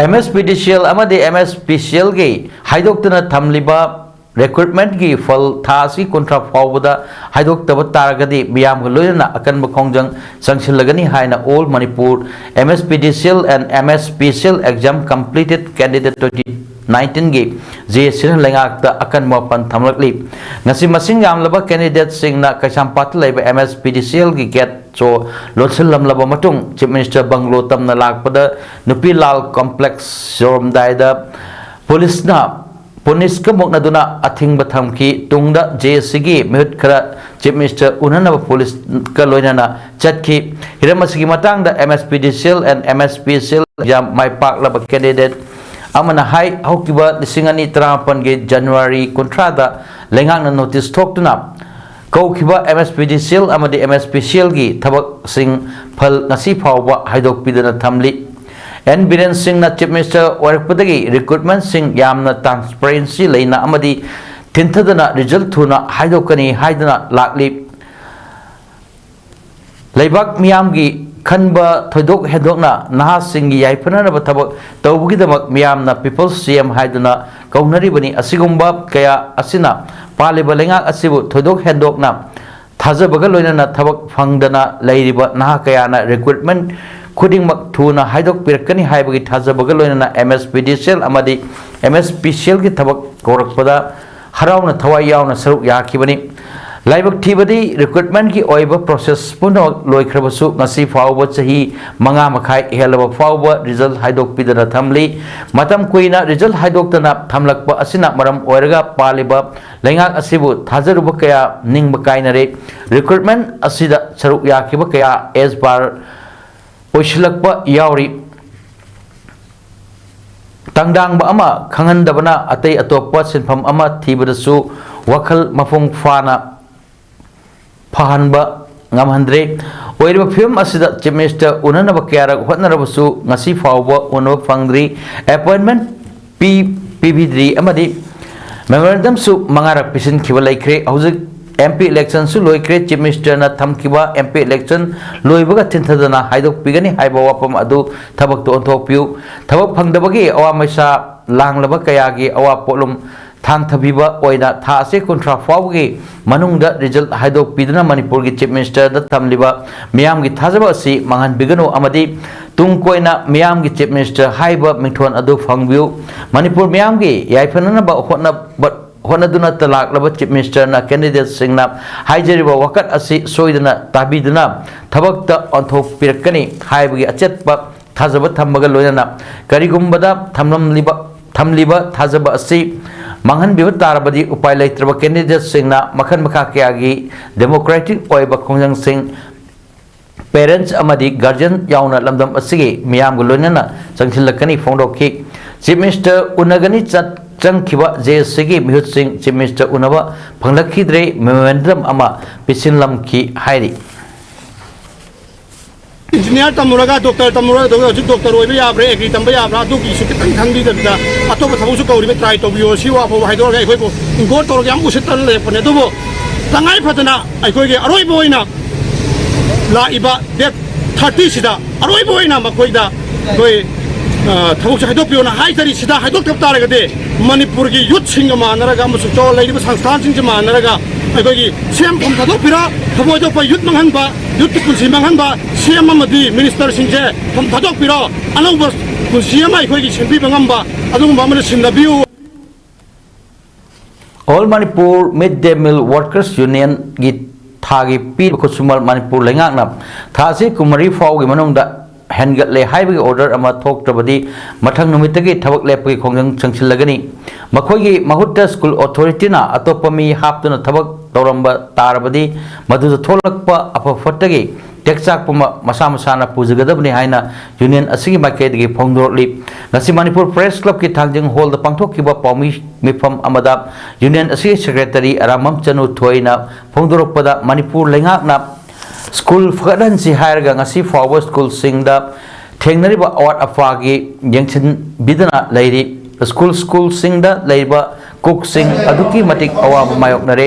ꯑꯦꯝ ꯑꯦꯁ ꯄꯤ ꯗꯤ ꯁꯤ ꯑꯦꯜ ꯑꯃꯗꯤ ꯑꯦꯝ ꯑꯦꯁ ꯄꯤ ꯁꯤ ꯑꯦꯜꯒꯤ ꯍꯥꯏꯗꯣꯛꯇꯨꯅ ꯊꯝꯂꯤꯕ recruitmentꯀꯤ ꯐꯜ ꯊꯥ ꯑꯁꯤ ꯀꯨꯟꯊ꯭ꯔꯥ ꯐꯥꯎꯕꯗ ꯍꯥꯏꯗꯣꯛꯇꯕ ꯇꯥꯔꯒꯗꯤ ꯃꯤꯌꯥꯝꯒ ꯂꯣꯏꯅꯅ ꯑꯀꯟꯕ ꯈꯣꯡꯖꯪ ꯆꯪꯁꯤꯜꯂꯒꯅꯤ ꯍꯥꯏꯅ All Manipur M S P D C L and M S P C L Exam Completed Candidate twenty nineteenꯒꯤ ꯖꯦ ꯑꯦ ꯁꯤꯅ ꯂꯩꯉꯥꯛꯇ ꯑꯀꯟꯕ ꯋꯥꯐꯝ ꯊꯝꯂꯛꯂꯤ꯫ ꯉꯁꯤ ꯃꯁꯤꯡ ꯌꯥꯝꯂꯕ candidateꯁꯤꯡꯅ ꯀꯩꯁꯥꯝꯄꯥꯠꯇ ꯂꯩꯕ M S P D C Lꯒꯤ gate show ꯂꯣꯟꯁꯤꯜꯂꯝꯂꯕ ꯃꯇꯨꯡ Chief Minister bungalow ꯇꯝꯅ ꯂꯥꯛꯄꯗ ꯅꯨꯄꯤ ꯂꯥꯜ complex ꯌꯧꯔꯝꯗꯥꯏꯗ ꯄꯨꯂꯤꯁꯅ ꯄꯨꯂꯤꯁꯀ ꯃꯨꯛꯅꯗꯨꯅ ꯑꯊꯤꯡꯕ ꯊꯝꯈꯤ꯫ ꯇꯨꯡꯗ ꯖꯦ ꯑꯦꯁ ꯁꯤꯒꯤ ꯃꯤꯍꯨꯠ ꯈꯔ ꯆꯤꯐ ꯃꯤꯅꯤꯁꯇꯔ ꯎꯅꯅꯕ ꯄꯨꯂꯤꯁꯀ ꯂꯣꯏꯅꯅ ꯆꯠꯈꯤ꯫ ꯍꯤꯔꯝ ꯑꯁꯤꯒꯤ ꯃꯇꯥꯡꯗ M S P D C L and M S P C L exam ꯃꯥꯏ ꯄꯥꯛꯂꯕ candidate ꯑꯃꯅ ꯍꯥꯏ, ꯍꯧꯈꯤꯕ ꯂꯤꯁꯤꯡ ꯑꯅꯤ ꯇꯔꯥꯃꯥꯄꯟꯒꯤ ꯖꯅꯋꯥꯔꯤ ꯀꯨꯟꯊ꯭ꯔꯥꯗ ꯂꯩꯉꯥꯛꯅ ꯅꯣꯇꯤꯁ ꯊꯣꯛꯇꯨꯅ ꯀꯧꯈꯤꯕ M S P D C L ꯑꯃꯗꯤ M S P C L ꯒꯤ ꯊꯕꯛꯁꯤꯡ ꯐꯜ ꯉꯁꯤ ꯐꯥꯎꯕ ꯍꯥꯏꯗꯣꯛꯄꯤꯗꯅ ꯊꯝꯂꯤ꯫ ꯑꯦꯟ ꯕꯤꯔꯦꯟ ꯁꯤꯡꯅ ꯆꯤꯐ ꯃꯤꯅꯤꯁꯇꯔ ꯑꯣꯏꯔꯛꯄꯗꯒꯤ ꯔꯤꯀ꯭ꯔꯨꯠꯃꯦꯟꯁꯤꯡ ꯌꯥꯝꯅ ꯇ꯭ꯔꯥꯟꯁꯄꯔꯦꯟꯁꯤ ꯂꯩꯅ ꯑꯃꯗꯤ ꯊꯤꯟꯊꯗꯅ ꯔꯤꯖꯜ ꯊꯨꯅ ꯍꯥꯏꯗꯣꯛꯀꯅꯤ ꯍꯥꯏꯗꯨꯅ ꯂꯥꯛꯂꯤ꯫ ꯂꯩꯕꯥꯛ ꯃꯤꯌꯥꯝꯒꯤ ꯈꯟꯕ ꯊꯣꯏꯗꯣꯛ ꯍꯦꯟꯗꯣꯛꯅ ꯅꯍꯥꯁꯤꯡꯒꯤ ꯌꯥꯏꯐꯅꯅꯕ ꯊꯕꯛ ꯇꯧꯕꯒꯤꯗꯃꯛ ꯃꯤꯌꯥꯝꯅ People's C M ꯍꯥꯏꯗꯨꯅ ꯀꯧꯅꯔꯤꯕꯅꯤ꯫ ꯑꯁꯤꯒꯨꯝꯕ ꯀꯌꯥ ꯑꯁꯤꯅ ꯄꯥꯜꯂꯤꯕ ꯂꯩꯉꯥꯛ ꯑꯁꯤꯕꯨ ꯊꯣꯏꯗꯣꯛ ꯍꯦꯟꯗꯣꯛꯅ ꯊꯥꯖꯕꯒ ꯂꯣꯏꯅꯅ ꯊꯕꯛ ꯐꯪꯗꯅ ꯂꯩꯔꯤꯕ ꯅꯍꯥ ꯀꯌꯥꯅ ꯔꯤꯀ꯭ꯔꯨꯠꯃꯦꯟ ꯈꯨꯗꯤꯡꯃꯛ ꯊꯨꯅ ꯍꯥꯏꯗꯣꯛꯄꯤꯔꯛꯀꯅꯤ ꯍꯥꯏꯕꯒꯤ ꯊꯥꯖꯕꯒ ꯂꯣꯏꯅꯅ M S P D C L ꯑꯃꯗꯤ M S P C L ꯒꯤ ꯊꯕꯛ ꯀꯧꯔꯛꯄꯗ ꯍꯔꯥꯎꯅ ꯊꯋꯥꯏ ꯌꯥꯎꯅ ꯁꯔꯨꯛ ꯌꯥꯈꯤꯕꯅꯤ꯫ ꯂꯥꯏꯕꯛ ꯊꯤꯕꯗꯤ ꯔꯤꯀ꯭ꯔꯨꯠꯃꯦꯟꯒꯤ ꯑꯣꯏꯕ ꯄ꯭ꯔꯣꯁꯦꯁ ꯄꯨꯝꯅꯃꯛ ꯂꯣꯏꯈ꯭ꯔꯕꯁꯨ ꯉꯁꯤ ꯐꯥꯎꯕ ꯆꯍꯤ ꯃꯉꯥ ꯃꯈꯥꯏ ꯍꯦꯜꯂꯕ ꯐꯥꯎꯕ ꯔꯤꯖꯜ ꯍꯥꯏꯗꯣꯛꯄꯤꯗꯅ ꯊꯝꯂꯤ꯫ ꯃꯇꯝ ꯀꯨꯏꯅ ꯔꯤꯖꯜ ꯍꯥꯏꯗꯣꯛꯇꯅ ꯊꯝꯂꯛꯄ ꯑꯁꯤꯅ ꯃꯔꯝ ꯑꯣꯏꯔꯒ ꯄꯥꯜꯂꯤꯕ ꯂꯩꯉꯥꯛ ꯑꯁꯤꯕꯨ ꯊꯥꯖꯔꯨꯕ ꯀꯌꯥ ꯅꯤꯡꯕ ꯀꯥꯏꯅꯔꯦ꯫ ꯔꯤꯀ꯭ꯔꯨꯠꯃꯦꯟ ꯑꯁꯤꯗ ꯁꯔꯨꯛ ꯌꯥꯈꯤꯕ ꯀꯌꯥ ꯑꯦꯁ ꯕꯥꯔ ꯑꯣꯏꯁꯤꯜꯂꯛꯄ ꯌꯥꯎꯔꯤ꯫ ꯇꯪꯗꯥꯡꯕ ꯑꯃ ꯈꯪꯍꯟꯗꯕꯅ ꯑꯇꯩ ꯑꯇꯣꯞꯄ ꯁꯤꯟꯐꯝ ꯑꯃ ꯊꯤꯕꯗꯁꯨ ꯋꯥꯈꯜ ꯃꯄꯨꯡ ꯐꯥꯅ ꯐꯍꯟꯕ ꯉꯝꯍꯟꯗ꯭ꯔꯦ꯫ ꯑꯣꯏꯔꯤꯕ ꯐꯤꯕꯝ ꯑꯁꯤꯗ ꯆꯤꯐ ꯃꯤꯅꯤꯁꯇꯔ ꯎꯅꯅꯕ ꯀꯌꯥꯔꯛ ꯍꯣꯠꯅꯔꯕꯁꯨ ꯉꯁꯤ ꯐꯥꯎꯕ ꯎꯅꯕ ꯐꯪꯗ꯭ꯔꯤ꯫ ꯑꯦꯄꯣꯏꯟꯃꯦꯟ ꯄꯤ ꯄꯤꯕꯤꯗ꯭ꯔꯤ ꯑꯃꯗꯤ ꯃꯦꯃꯣꯔꯦꯟꯗꯝꯁꯨ ꯃꯉꯥꯔꯛ ꯄꯤꯁꯤꯟꯈꯤꯕ ꯂꯩꯈ꯭ꯔꯦ꯫ ꯍꯧꯖꯤꯛ M P ꯏꯂꯦꯛꯁꯟꯁꯨ ꯂꯣꯏꯈ꯭ꯔꯦ꯫ ꯆꯤꯐ ꯃꯤꯅꯤꯁꯇꯔꯅ ꯊꯝꯈꯤꯕ M P ꯏꯂꯦꯛꯁꯟ ꯂꯣꯏꯕꯒ ꯊꯤꯟꯊꯗꯅ ꯍꯥꯏꯗꯣꯛꯄꯤꯒꯅꯤ ꯍꯥꯏꯕ ꯋꯥꯐꯝ ꯑꯗꯨ ꯊꯕꯛꯇ ꯑꯣꯟꯊꯣꯛꯄꯤꯌꯨ꯫ ꯊꯕꯛ ꯐꯪꯗꯕꯒꯤ ꯑꯋꯥ ꯃꯩꯁꯥ ꯂꯥꯡꯂꯕ ꯀꯌꯥꯒꯤ ꯑꯋꯥ ꯄꯣꯠꯂꯨꯝ ꯊꯥꯡꯊꯕꯤꯕ ꯑꯣꯏꯅ ꯊꯥ ꯑꯁꯤ ꯀꯨꯟꯊ꯭ꯔꯥ ꯐꯥꯎꯕꯒꯤ ꯃꯅꯨꯡꯗ ꯔꯤꯖꯜ ꯍꯥꯏꯗꯣꯛꯄꯤꯗꯨꯅ ꯃꯅꯤꯄꯨꯔꯒꯤ ꯆꯤꯐ ꯃꯤꯅꯤꯁꯇꯔꯗ ꯊꯝꯂꯤꯕ ꯃꯤꯌꯥꯝꯒꯤ ꯊꯥꯖꯕ ꯑꯁꯤ ꯃꯥꯡꯍꯟꯕꯤꯒꯅꯨ ꯑꯃꯗꯤ ꯇꯨꯡ ꯀꯣꯏꯅ ꯃꯤꯌꯥꯝꯒꯤ ꯆꯤꯐ ꯃꯤꯅꯤꯁꯇꯔ ꯍꯥꯏꯕ ꯃꯤꯡꯊꯣꯟ ꯑꯗꯨ ꯐꯪꯕꯤꯌꯨ꯫ ꯃꯅꯤꯄꯨꯔ ꯃꯤꯌꯥꯝꯒꯤ ꯌꯥꯏꯐꯅꯅꯕ ꯍꯣꯠꯅꯕ ꯍꯣꯠꯅꯗꯨꯅ ꯂꯥꯛꯂꯕ ꯆꯤꯐ ꯃꯤꯅꯤꯁꯇꯔꯅ ꯀꯦꯟꯗꯤꯗꯦꯠꯁꯤꯡꯅ ꯍꯥꯏꯖꯔꯤꯕ ꯋꯥꯀꯠ ꯑꯁꯤ ꯁꯣꯏꯗꯅ ꯇꯥꯕꯤꯗꯨꯅ ꯊꯕꯛꯇ ꯑꯣꯟꯊꯣꯛꯄꯤꯔꯛꯀꯅꯤ ꯍꯥꯏꯕꯒꯤ ꯑꯆꯦꯠꯄ ꯊꯥꯖꯕ ꯊꯝꯕꯒ ꯂꯣꯏꯅꯅ ꯀꯔꯤꯒꯨꯝꯕꯗ ꯊꯝꯂꯝꯂꯤꯕ ꯊꯝꯂꯤꯕ ꯊꯥꯖꯕ ꯑꯁꯤ ꯃꯥꯡꯍꯟꯕꯤꯕ ꯇꯥꯔꯕꯗꯤ ꯎꯄꯥꯏ ꯂꯩꯇ꯭ꯔꯕ candidateꯁꯤꯡꯅ ꯃꯈꯜ ꯃꯈꯥ ꯀꯌꯥꯒꯤ democratic ꯑꯣꯏꯕ ꯈꯣꯡꯖꯪꯁꯤꯡ, parents ꯑꯃꯗꯤ guardian ꯌꯥꯎꯅ ꯂꯝꯗꯝ ꯑꯁꯤꯒꯤ ꯃꯤꯌꯥꯝꯒ ꯂꯣꯏꯅꯅ ꯆꯪꯁꯤꯜꯂꯛꯀꯅꯤ ꯐꯣꯡꯗꯣꯛꯈꯤ꯫ Chief Minister ꯎꯅꯒꯅꯤ ꯆꯠ-, ꯆꯪꯈꯤꯕ JACꯒꯤ ꯃꯤꯍꯨꯠꯁꯤꯡ Chief Minister ꯎꯅꯕ ꯐꯪꯂꯛꯈꯤꯗ꯭ꯔꯦ, memorandum ꯑꯃ ꯄꯤꯁꯤꯜꯂꯝꯈꯤ ꯍꯥꯏꯔꯤ꯫ Engineer ꯇꯝꯃꯨꯔꯒ doctor ꯇꯝꯃꯨꯔꯒ ꯍꯧꯖꯤꯛ doctor ꯑꯣꯏꯕ ꯌꯥꯕ꯭ꯔꯥ, agri ꯇꯝꯕ ꯌꯥꯕ꯭ꯔꯥ, ꯑꯗꯨꯒꯤꯁꯨ ꯈꯤꯇꯪ ꯈꯟꯕꯤꯗꯕꯤꯗ ꯑꯇꯣꯞꯄ ꯊꯕꯛꯁꯨ ꯀꯧꯔꯤꯕ try ꯇꯧꯕꯤꯌꯣ, ꯁꯤ ꯋꯥ ꯐꯥꯎꯕ ꯍꯥꯏꯗꯣꯛꯑꯒ ꯑꯩꯈꯣꯏꯕꯨ ignore ꯇꯧꯔꯒ ꯌꯥꯝ ꯎꯁꯤꯠꯇꯅ ꯂꯩꯔꯛꯄꯅꯦ꯫ ꯑꯗꯨꯕꯨ ꯇꯉꯥꯏ ꯐꯗꯅ ꯑꯩꯈꯣꯏꯒꯤ ꯑꯔꯣꯏꯕ ꯑꯣꯏꯅ ꯂꯥꯛꯏꯕ date thirty ꯁꯤꯗ ꯑꯔꯣꯏꯕ ꯑꯣꯏꯅ ꯃꯈꯣꯏꯗ ꯑꯩꯈꯣꯏ, ꯑ, ꯊꯕꯛꯁꯦ ꯍꯥꯏꯗꯣꯛꯄꯤꯌꯣꯅ ꯍꯥꯏꯖꯔꯤ꯫ ꯁꯤꯗ ꯍꯥꯏꯗꯣꯛꯇꯕ ꯇꯥꯔꯒꯗꯤ ꯃꯅꯤꯄꯨꯔꯒꯤ youthꯁꯤꯡꯒ ꯃꯥꯟꯅꯔꯒ ꯑꯃꯁꯨꯡ ꯆꯥꯎ ꯂꯩꯔꯤꯕ ꯁꯪꯁꯊꯥꯟꯁꯤꯡꯁꯦ ꯃꯥꯟꯅꯔꯒ ꯑꯩꯈꯣꯏꯒꯤ CM ꯐꯝ ꯊꯥꯗꯣꯛꯄꯤꯔꯣ, ꯊꯃꯣꯏ ꯊꯣꯛꯄ youth ꯃꯥꯡꯍꯟꯕ, youthꯀꯤ ꯄꯨꯟꯁꯤ ꯃꯥꯡꯍꯟꯕ CM ꯑꯃꯗꯤ ministerꯁꯤꯡꯁꯦ ꯐꯝ ꯊꯥꯗꯣꯛꯄꯤꯔꯣ, ꯑꯅꯧꯕ ꯄꯨꯟꯁꯤ ꯑꯃ ꯑꯩꯈꯣꯏꯒꯤ ꯁꯦꯝꯕꯤꯕ ꯉꯝꯕ ꯑꯗꯨꯒꯨꯝꯕ ꯑꯃꯗ ꯁꯤꯟꯅꯕꯤꯌꯨ꯫ All Manipur Mid Day Meal Workers Unionꯒꯤ ꯊꯥꯒꯤ ꯄꯤꯔꯤꯕ ꯈꯨꯠꯁꯨꯃꯜ ꯃꯅꯤꯄꯨꯔ ꯂꯩꯉꯥꯛꯅ ꯊꯥ ꯑꯁꯤ ꯀꯨꯟꯃꯔꯤ ꯐꯥꯎꯒꯤ ꯃꯅꯨꯡꯗ ꯍꯦꯟꯒꯠꯂꯦ ꯍꯥꯏꯕꯒꯤ order ꯑꯃ ꯊꯣꯛꯇ꯭ꯔꯕꯗꯤ ꯃꯊꯪ ꯅꯨꯃꯤꯠꯇꯒꯤ ꯊꯕꯛ ꯂꯦꯞꯄꯒꯤ ꯈꯣꯡꯖꯪ ꯆꯪꯁꯤꯜꯂꯒꯅꯤ꯫ ꯃꯈꯣꯏꯒꯤ ꯃꯍꯨꯠꯇ school authorityꯅ ꯑꯇꯣꯞꯄ ꯃꯤ ꯍꯥꯞꯇꯨꯅ ꯊꯕꯛ ꯇꯧꯔꯝꯕ ꯇꯥꯔꯕꯗꯤ ꯃꯗꯨꯗ ꯊꯣꯛꯂꯛꯄ ꯑꯐ ꯐꯠꯇꯒꯤ ꯇꯦꯛꯆꯥꯛ ꯄꯨꯝꯕ ꯃꯁꯥ ꯃꯁꯥꯅ ꯄꯨꯖꯒꯗꯕꯅꯤ ꯍꯥꯏꯅ union ꯑꯁꯤꯒꯤ ꯃꯥꯏꯀꯩꯗꯒꯤ ꯐꯣꯡꯗꯣꯔꯛꯂꯤ꯫ ꯉꯁꯤ ꯃꯅꯤꯄꯨꯔ Press Clubꯀꯤ ꯊꯥꯡꯖꯤꯡ hallꯗ ꯄꯥꯡꯊꯣꯛꯈꯤꯕ ꯄꯥꯎꯃꯤ ꯃꯤꯐꯝ ꯑꯃꯗ union ꯑꯁꯤꯒꯤ secretary ꯑꯔꯥꯝꯕꯝ ꯆꯅꯨ ꯊꯣꯏꯅ ꯐꯣꯡꯗꯣꯔꯛꯄꯗ ꯃꯅꯤꯄꯨꯔ ꯂꯩꯉꯥꯛꯅ school ꯐꯒꯠꯍꯟꯁꯤ ꯍꯥꯏꯔꯒ ꯉꯁꯤ ꯐꯥꯎꯕ schoolꯁꯤꯡꯗ ꯊꯦꯡꯅꯔꯤꯕ ꯑꯋꯥꯠ ꯑꯄꯥꯒꯤ ꯌꯦꯡꯁꯤꯟꯕꯤꯗꯅ ꯂꯩꯔꯤ꯫ School, schoolꯁꯤꯡꯗ ꯂꯩꯔꯤꯕ cookꯁꯤꯡ ꯑꯗꯨꯛꯀꯤ ꯃꯇꯤꯛ ꯑꯋꯥꯕ ꯃꯥꯌꯣꯛꯅꯔꯦ꯫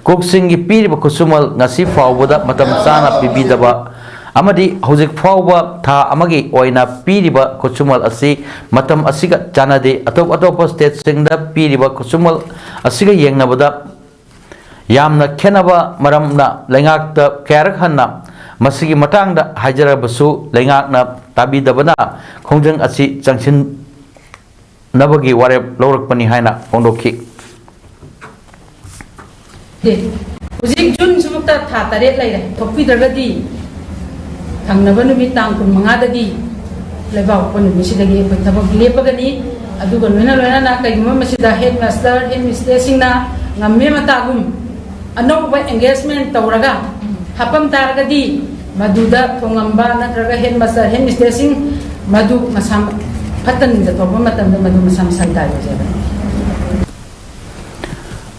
Cookꯁꯤꯡꯒꯤ ꯄꯤꯔꯤꯕ ꯈꯨꯠꯁꯨꯃꯜ ꯉꯁꯤ ꯐꯥꯎꯕꯗ ꯃꯇꯝ ꯆꯥꯅ ꯄꯤꯕꯤꯗꯕ ꯑꯃꯗꯤ ꯍꯧꯖꯤꯛ ꯐꯥꯎꯕ ꯊꯥ ꯑꯃꯒꯤ ꯑꯣꯏꯅ ꯄꯤꯔꯤꯕ ꯈꯨꯠꯁꯨꯃꯜ ꯑꯁꯤ ꯃꯇꯝ ꯑꯁꯤꯒ ꯆꯥꯟꯅꯗꯦ꯫ ꯑꯇꯣꯞ ꯑꯇꯣꯞꯄ stateꯁꯤꯡꯗ ꯄꯤꯔꯤꯕ ꯈꯨꯠꯁꯨꯃꯜ ꯑꯁꯤꯒ ꯌꯦꯡꯅꯕꯗ ꯌꯥꯝꯅ ꯈꯦꯠꯅꯕ ꯃꯔꯝꯅ ꯂꯩꯉꯥꯛꯇ ꯀꯌꯥꯔꯛ ꯍꯟꯅ ꯃꯁꯤꯒꯤ ꯃꯇꯥꯡꯗ ꯍꯥꯏꯖꯔꯕꯁꯨ ꯂꯩꯉꯥꯛꯅ ꯇꯥꯕꯤꯗꯕꯅ ꯈꯣꯡꯖꯪ ꯑꯁꯤ ꯆꯪꯁꯤꯟꯅꯕꯒꯤ ꯋꯥꯔꯦꯞ ꯂꯧꯔꯛꯄꯅꯤ ꯍꯥꯏꯅ ꯐꯣꯡꯗꯣꯛꯈꯤ꯫ ꯍꯧꯖꯤꯛ ꯖꯨꯟ ꯁꯤꯐꯥꯎꯗ ꯊꯥ ꯇꯔꯦꯠ ꯂꯩꯔꯦ꯫ ꯊꯣꯛꯄꯤꯗ꯭ꯔꯒꯗꯤ ꯊꯪꯅꯕ ꯅꯨꯃꯤꯠ ꯇꯥꯡ ꯀꯨꯟꯃꯉꯥꯗꯒꯤ ꯂꯩꯕꯥꯛꯄꯣꯛꯄ ꯅꯨꯃꯤꯠꯁꯤꯗꯒꯤ ꯑꯩꯈꯣꯏ ꯊꯕꯛ ꯂꯦꯞꯄꯒꯅꯤ꯫ ꯑꯗꯨꯒ ꯂꯣꯏꯅ ꯂꯣꯏꯅꯅ ꯀꯩꯒꯨꯝꯕ ꯃꯁꯤꯗ headmaster, headmistressꯁꯤꯡꯅ ꯉꯝꯃꯦ ꯃꯇꯥꯒꯨꯝ ꯑꯅꯧꯕ engagement ꯇꯧꯔꯒ ꯍꯥꯞꯄꯝ ꯇꯥꯔꯒꯗꯤ, ꯃꯗꯨꯗ ꯊꯣꯡꯉꯝꯕ ꯅꯠꯇ꯭ꯔꯒ headmaster, headmistressꯁꯤꯡ ꯃꯗꯨ ꯃꯁꯥ ꯐꯠꯇ ꯅꯨꯡꯗ ꯊꯣꯛꯄ ꯃꯇꯝꯗ ꯃꯗꯨ ꯃꯁꯥ ꯃꯁꯥꯒꯤ ꯗꯥꯏ ꯑꯣꯏꯖꯕꯅꯤ꯫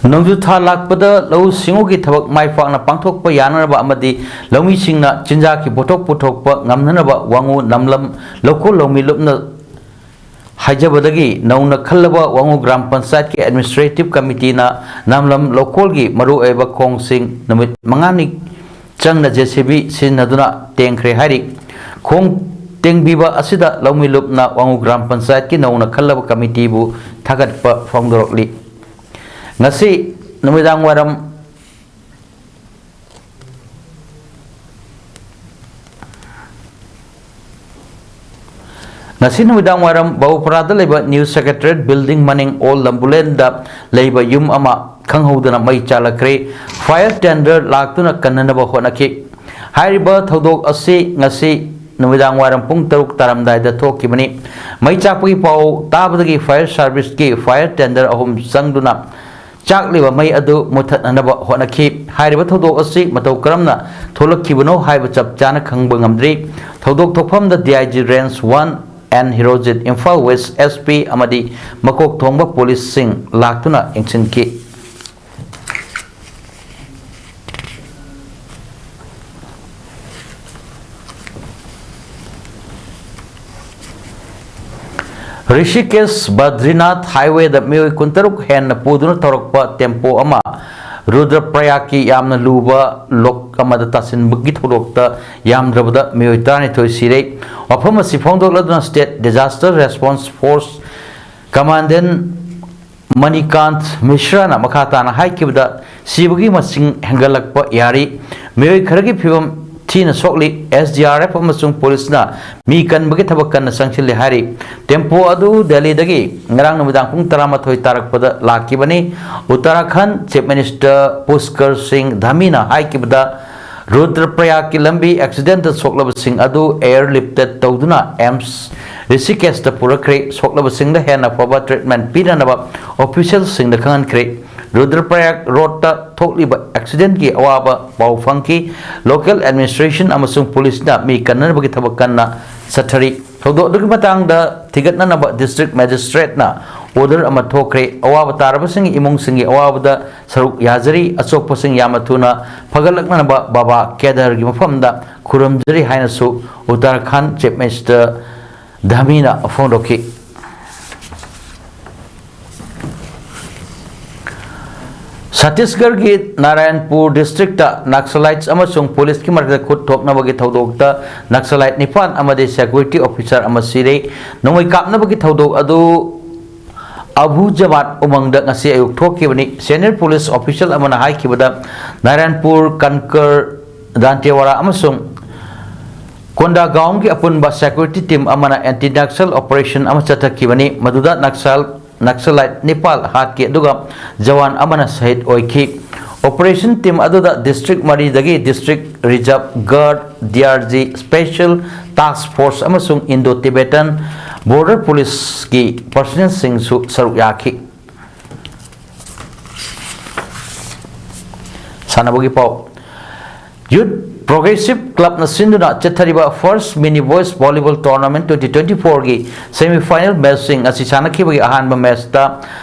ꯅꯣꯡꯖꯨ ꯊꯥ ꯂꯥꯛꯄꯗ ꯂꯧꯎ ꯁꯤꯡꯎꯒꯤ ꯊꯕꯛ ꯃꯥꯏ ꯄꯥꯛꯅ ꯄꯥꯡꯊꯣꯛꯄ ꯌꯥꯅꯅꯕ ꯑꯃꯗꯤ ꯂꯧꯃꯤꯁꯤꯡꯅ ꯆꯤꯟꯖꯥꯛꯀꯤ ꯄꯣꯠꯊꯣꯛ ꯄꯨꯊꯣꯛꯄ ꯉꯝꯅꯅꯕ ꯋꯥꯉꯨ ꯅꯝꯂꯝ ꯂꯧꯀꯣꯜ ꯂꯧꯃꯤ ꯂꯨꯞꯅ ꯍꯥꯏꯖꯕꯗꯒꯤ ꯅꯧꯅ ꯈꯜꯂꯕ ꯋꯥꯉꯨ ꯒ꯭ꯔꯥꯝ ꯄꯟꯆꯥꯌꯠꯀꯤ administrative committeeꯅ ꯅꯝꯂꯝ ꯂꯧꯀꯣꯜꯒꯤ ꯃꯔꯨꯑꯣꯏꯕ ꯈꯣꯡꯁꯤꯡ ꯅꯨꯃꯤꯠ ꯃꯉꯥꯅꯤ ꯆꯪꯅ JCB ꯁꯤꯖꯤꯟꯅꯗꯨꯅ ꯇꯦꯡꯈ꯭ꯔꯦ ꯍꯥꯏꯔꯤ꯫ ꯈꯣꯡ ꯇꯦꯡꯕꯤꯕ ꯑꯁꯤꯗ ꯂꯧꯃꯤ ꯂꯨꯞꯅ ꯋꯥꯉꯨ ꯒ꯭ꯔꯥꯝ ꯄꯟꯆꯥꯌꯠꯀꯤ ꯅꯧꯅ ꯈꯜꯂꯕ committeeꯕꯨ ꯊꯥꯒꯠꯄ ꯐꯣꯡꯗꯣꯔꯛꯂꯤ꯫ ꯉꯁꯤ ꯅꯨꯃꯤꯗꯥꯡ ꯋꯥꯏꯔꯝ ꯉꯁꯤ ꯅꯨꯃꯤꯗꯥꯡ ꯋꯥꯏꯔꯝ ꯕꯥꯕꯨꯄꯔꯥꯗ ꯂꯩꯕ new secretariat building ꯃꯅꯤꯡ ꯑꯣꯜ ꯂꯝꯕꯨꯂꯦꯟꯗ ꯂꯩꯕ ꯌꯨꯝ ꯑꯃ ꯈꯪꯍꯧꯗꯅ ꯃꯩ ꯆꯥꯛꯂꯛꯈ꯭ꯔꯦ꯫ Fire tender ꯂꯥꯛꯇꯨꯅ ꯀꯟꯅꯅꯕ ꯍꯣꯠꯅꯈꯤ꯫ ꯍꯥꯏꯔꯤꯕ ꯊꯧꯗꯣꯛ ꯑꯁꯤ ꯉꯁꯤ ꯅꯨꯃꯤꯗꯥꯡ ꯋꯥꯏꯔꯝ ꯄꯨꯡ ꯇꯔꯨꯛ ꯇꯥꯔꯝꯗꯥꯏꯗ ꯊꯣꯛꯈꯤꯕꯅꯤ꯫ ꯃꯩ ꯆꯥꯛꯄꯒꯤ ꯄꯥꯎ ꯇꯥꯕꯗꯒꯤ fire serviceꯀꯤ fire tender ꯑꯍꯨꯝ ꯆꯪꯗꯨꯅ ꯆꯥꯛꯂꯤꯕ ꯃꯩ ꯑꯗꯨ ꯃꯨꯊꯠꯅꯅꯕ ꯍꯣꯠꯅꯈꯤ꯫ ꯍꯥꯏꯔꯤꯕ ꯊꯧꯗꯣꯛ ꯑꯁꯤ ꯃꯇꯧ ꯀꯔꯝꯅ ꯊꯣꯛꯂꯛꯈꯤꯕꯅꯣ ꯍꯥꯏꯕ ꯆꯞ ꯆꯥꯅ ꯈꯪꯕ ꯉꯝꯗ꯭ꯔꯤ꯫ ꯊꯧꯗꯣꯛ ꯊꯣꯛꯐꯝꯗ DIG Range one and Heroes Imphal West SP ꯑꯃꯗꯤ ꯃꯀꯣꯛ ꯊꯣꯡꯕ ꯄꯨꯂꯤꯁꯁꯤꯡ ꯂꯥꯛꯇꯨꯅ ꯌꯦꯡꯁꯤꯟꯈꯤ꯫ ꯔꯤꯁꯤꯀꯦꯁ ꯕꯗ꯭ꯔꯤꯅꯥꯊ highwayꯗ ꯃꯤꯑꯣꯏ ꯀꯨꯟꯇꯔꯨꯛ ꯍꯦꯟꯅ ꯄꯨꯗꯨꯅ ꯊꯧꯔꯛꯄ tempo ꯑꯃ ꯔꯨꯗ꯭ꯔꯄ꯭ꯔꯌꯥꯒꯀꯤ ꯌꯥꯝꯅ ꯂꯨꯕ ꯂꯣꯛ ꯑꯃꯗ ꯇꯥꯁꯤꯟꯕꯒꯤ ꯊꯧꯗꯣꯛꯇ ꯌꯥꯝꯗ꯭ꯔꯕꯗ ꯃꯤꯑꯣꯏ ꯇꯔꯥꯅꯤꯊꯣꯏ ꯁꯤꯔꯦ꯫ ꯋꯥꯐꯝ ꯑꯁꯤ ꯐꯣꯡꯗꯣꯛꯂꯗꯨꯅ State Disaster Response Force Commandant ꯃꯅꯤꯀꯥꯟꯊ ꯃꯤꯁ꯭ꯔꯥꯅ ꯃꯈꯥ ꯇꯥꯅ ꯍꯥꯏꯈꯤꯕꯗ, ꯁꯤꯕꯒꯤ ꯃꯁꯤꯡ ꯍꯦꯟꯒꯠꯂꯛꯄ ꯌꯥꯔꯤ꯫ ꯃꯤꯑꯣꯏ ꯈꯔꯒꯤ ꯐꯤꯕꯝ ꯊꯤꯅ ꯁꯣꯛꯂꯤ꯫ SDRF ꯑꯃꯁꯨꯡ ꯄꯨꯂꯤꯁꯅ ꯃꯤ ꯀꯟꯕꯒꯤ ꯊꯕꯛ ꯀꯟꯅ ꯆꯪꯁꯤꯜꯂꯤ ꯍꯥꯏꯔꯤ꯫ Tempo ꯑꯗꯨ ꯗꯦꯜꯂꯤꯗꯒꯤ ꯉꯔꯥꯡ ꯅꯨꯃꯤꯗꯥꯡ ꯄꯨꯡ ꯇꯔꯥꯃꯥꯊꯣꯏ ꯇꯥꯔꯛꯄꯗ ꯂꯥꯛꯈꯤꯕꯅꯤ꯫ ꯎꯠꯇꯔꯥꯈꯟꯗ Chief Minister ꯄꯨꯁꯀꯔ ꯁꯤꯡ ꯙꯥꯃꯤꯅ ꯍꯥꯏꯈꯤꯕꯗ, ꯔꯨꯗ꯭ꯔꯄ꯭ꯔꯌꯥꯒꯀꯤ ꯂꯝꯕꯤ ꯑꯦꯛꯁꯤꯗꯦꯟꯗ ꯁꯣꯛꯂꯕꯁꯤꯡ ꯑꯗꯨ ꯑꯦꯌꯔ ꯂꯤꯐꯇꯦꯗ ꯇꯧꯗꯨꯅ ꯑꯦꯝꯁ ꯔꯤꯁꯤꯀꯦꯁꯇ ꯄꯨꯔꯛꯈ꯭ꯔꯦ꯫ ꯁꯣꯛꯂꯕꯁꯤꯡꯗ ꯍꯦꯟꯅ ꯐꯕ ꯇ꯭ꯔꯤꯠꯃꯦꯟ ꯄꯤꯅꯅꯕ ꯑꯣꯐꯤꯁꯤꯌꯦꯜꯁꯤꯡꯗ ꯈꯪꯍꯟꯈ꯭ꯔꯦ꯫ ꯔꯨꯗ꯭ꯔꯄ꯭ꯔꯌꯥꯒ ꯔꯣꯗꯇ ꯊꯣꯛꯂꯤꯕ ꯑꯦꯛꯁꯤꯗꯦꯟꯒꯤ ꯑꯋꯥꯕ ꯄꯥꯎ ꯐꯪꯈꯤ꯫ ꯂꯣꯀꯦꯜ ꯑꯦꯗꯃꯤꯅꯤꯁꯇ꯭ꯔꯦꯁꯟ ꯑꯃꯁꯨꯡ ꯄꯨꯂꯤꯁꯅ ꯃꯤ ꯀꯟꯅꯅꯕꯒꯤ ꯊꯕꯛ ꯀꯟꯅ ꯆꯠꯊꯔꯤ꯫ ꯊꯧꯗꯣꯛ ꯑꯗꯨꯒꯤ ꯃꯇꯥꯡꯗ ꯊꯤꯒꯠꯅꯅꯕ ꯗꯤꯁꯇ꯭ꯔꯤꯛ ꯃꯦꯖꯤꯁꯇ꯭ꯔꯦꯠꯅ ꯑꯣꯔꯗꯔ ꯑꯃ ꯊꯣꯛꯈ꯭ꯔꯦ꯫ ꯑꯋꯥꯕ ꯇꯥꯔꯕꯁꯤꯡꯒꯤ ꯏꯃꯨꯡꯁꯤꯡꯒꯤ ꯑꯋꯥꯕꯗ ꯁꯔꯨꯛ ꯌꯥꯖꯔꯤ꯫ ꯑꯆꯣꯛꯄꯁꯤꯡ ꯌꯥꯝꯅ ꯊꯨꯅ ꯐꯒꯠꯂꯛꯅꯕ ꯕꯥꯕꯥ ꯀꯦꯗꯔꯒꯤ ꯃꯐꯝꯗ ꯈꯨꯔꯨꯝꯖꯔꯤ ꯍꯥꯏꯅꯁꯨ ꯎꯠꯇꯔꯥꯈꯟꯗ ꯆꯤꯐ ꯃꯤꯅꯤꯁꯇꯔ ꯙꯥꯃꯤꯅ ꯐꯣꯡꯗꯣꯛꯈꯤ꯫ ꯁꯠꯇꯤꯁꯒꯔꯒꯤ ꯅꯥꯔꯥꯌꯟꯄꯨꯔ ꯗꯤꯁꯇ꯭ꯔꯤꯛꯇ ꯅꯛꯁꯂꯥꯏꯠꯁ ꯑꯃꯁꯨꯡ ꯄꯨꯂꯤꯁꯀꯤ ꯃꯔꯛꯇ ꯈꯨꯠ ꯊꯣꯛꯅꯕꯒꯤ ꯊꯧꯗꯣꯛꯇ ꯅꯛꯁꯂꯥꯏꯠ ꯅꯤꯄꯥꯟ ꯑꯃꯗꯤ ꯁꯦꯀ꯭ꯌꯨꯔꯤꯇꯤ ꯑꯣꯐꯤꯁꯥꯔ ꯑꯃ ꯁꯤꯔꯦ꯫ ꯅꯣꯡꯃꯩ ꯀꯥꯞꯅꯕꯒꯤ ꯊꯧꯗꯣꯛ ꯑꯗꯨ ꯑꯕꯨ ꯖꯃꯥꯠ ꯎꯃꯪꯗ ꯉꯁꯤ ꯑꯌꯨꯛ ꯊꯣꯛꯈꯤꯕꯅꯤ꯫ ꯁꯦꯅꯤꯌꯔ ꯄꯨꯂꯤꯁ ꯑꯣꯐꯤꯁꯤꯌꯦꯜ ꯑꯃꯅ ꯍꯥꯏꯈꯤꯕꯗ, ꯅꯥꯔꯥꯌꯟꯄꯨꯔ ꯀꯟꯀꯔ ꯗꯥꯟꯇꯦꯋꯥꯔꯥ ꯑꯃꯁꯨꯡ ꯀꯣꯟꯗꯥꯒꯥꯎꯟꯒꯤ ꯑꯄꯨꯟꯕ ꯁꯦꯀ꯭ꯌꯨꯔꯤꯇꯤ ꯇꯤꯝ ꯑꯃꯅ ꯑꯦꯟꯇꯤ ꯅꯛꯁꯜ ꯑꯣꯄꯔꯦꯁꯟ ꯑꯃ ꯆꯠꯊꯈꯤꯕꯅꯤ꯫ ꯃꯗꯨꯗ ꯅꯛꯁꯜ, ꯅꯛꯁꯂꯥꯏꯠ ꯅꯤꯄꯥꯜ ꯍꯥꯠꯈꯤ, ꯑꯗꯨꯒ ꯖꯋꯥꯟ ꯑꯃꯅ ꯁꯍꯤꯗ ꯑꯣꯏꯈꯤ꯫ ꯑꯣꯄꯔꯦꯁꯟ ꯇꯤꯝ ꯑꯗꯨꯗ ꯗꯤꯁꯇ꯭ꯔꯤꯛ ꯃꯔꯤꯗꯒꯤ district reserve guard, D R G, special task force ꯑꯃꯁꯨꯡ ꯏꯟꯗꯣ ꯇꯤꯕꯦꯇꯟ ꯕꯣꯔꯗꯔ ꯄꯨꯂꯤꯁꯀꯤ ꯄꯔꯁꯅꯦꯜꯁꯤꯡꯁꯨ ꯁꯔꯨꯛ ꯌꯥꯈꯤ꯫ ꯁꯥꯟꯅꯕꯒꯤ ꯄꯥꯎ꯫ ꯌꯨꯠ ꯄ꯭ꯔꯣꯒ꯭ꯔꯦꯁꯤꯚ ꯀ꯭ꯂꯕꯅ ꯁꯤꯟꯗꯨꯅ ꯆꯠꯊꯔꯤꯕ first mini boys volleyball tournament twenty twenty ꯐꯣꯔꯒꯤ ꯁꯦꯃꯤ ꯐꯥꯏꯅꯦꯜ ꯃꯦꯆꯁꯤꯡ ꯑꯁꯤ ꯁꯥꯟꯅꯈꯤꯕꯒꯤ ꯑꯍꯥꯟꯕ ꯃꯦꯆꯇ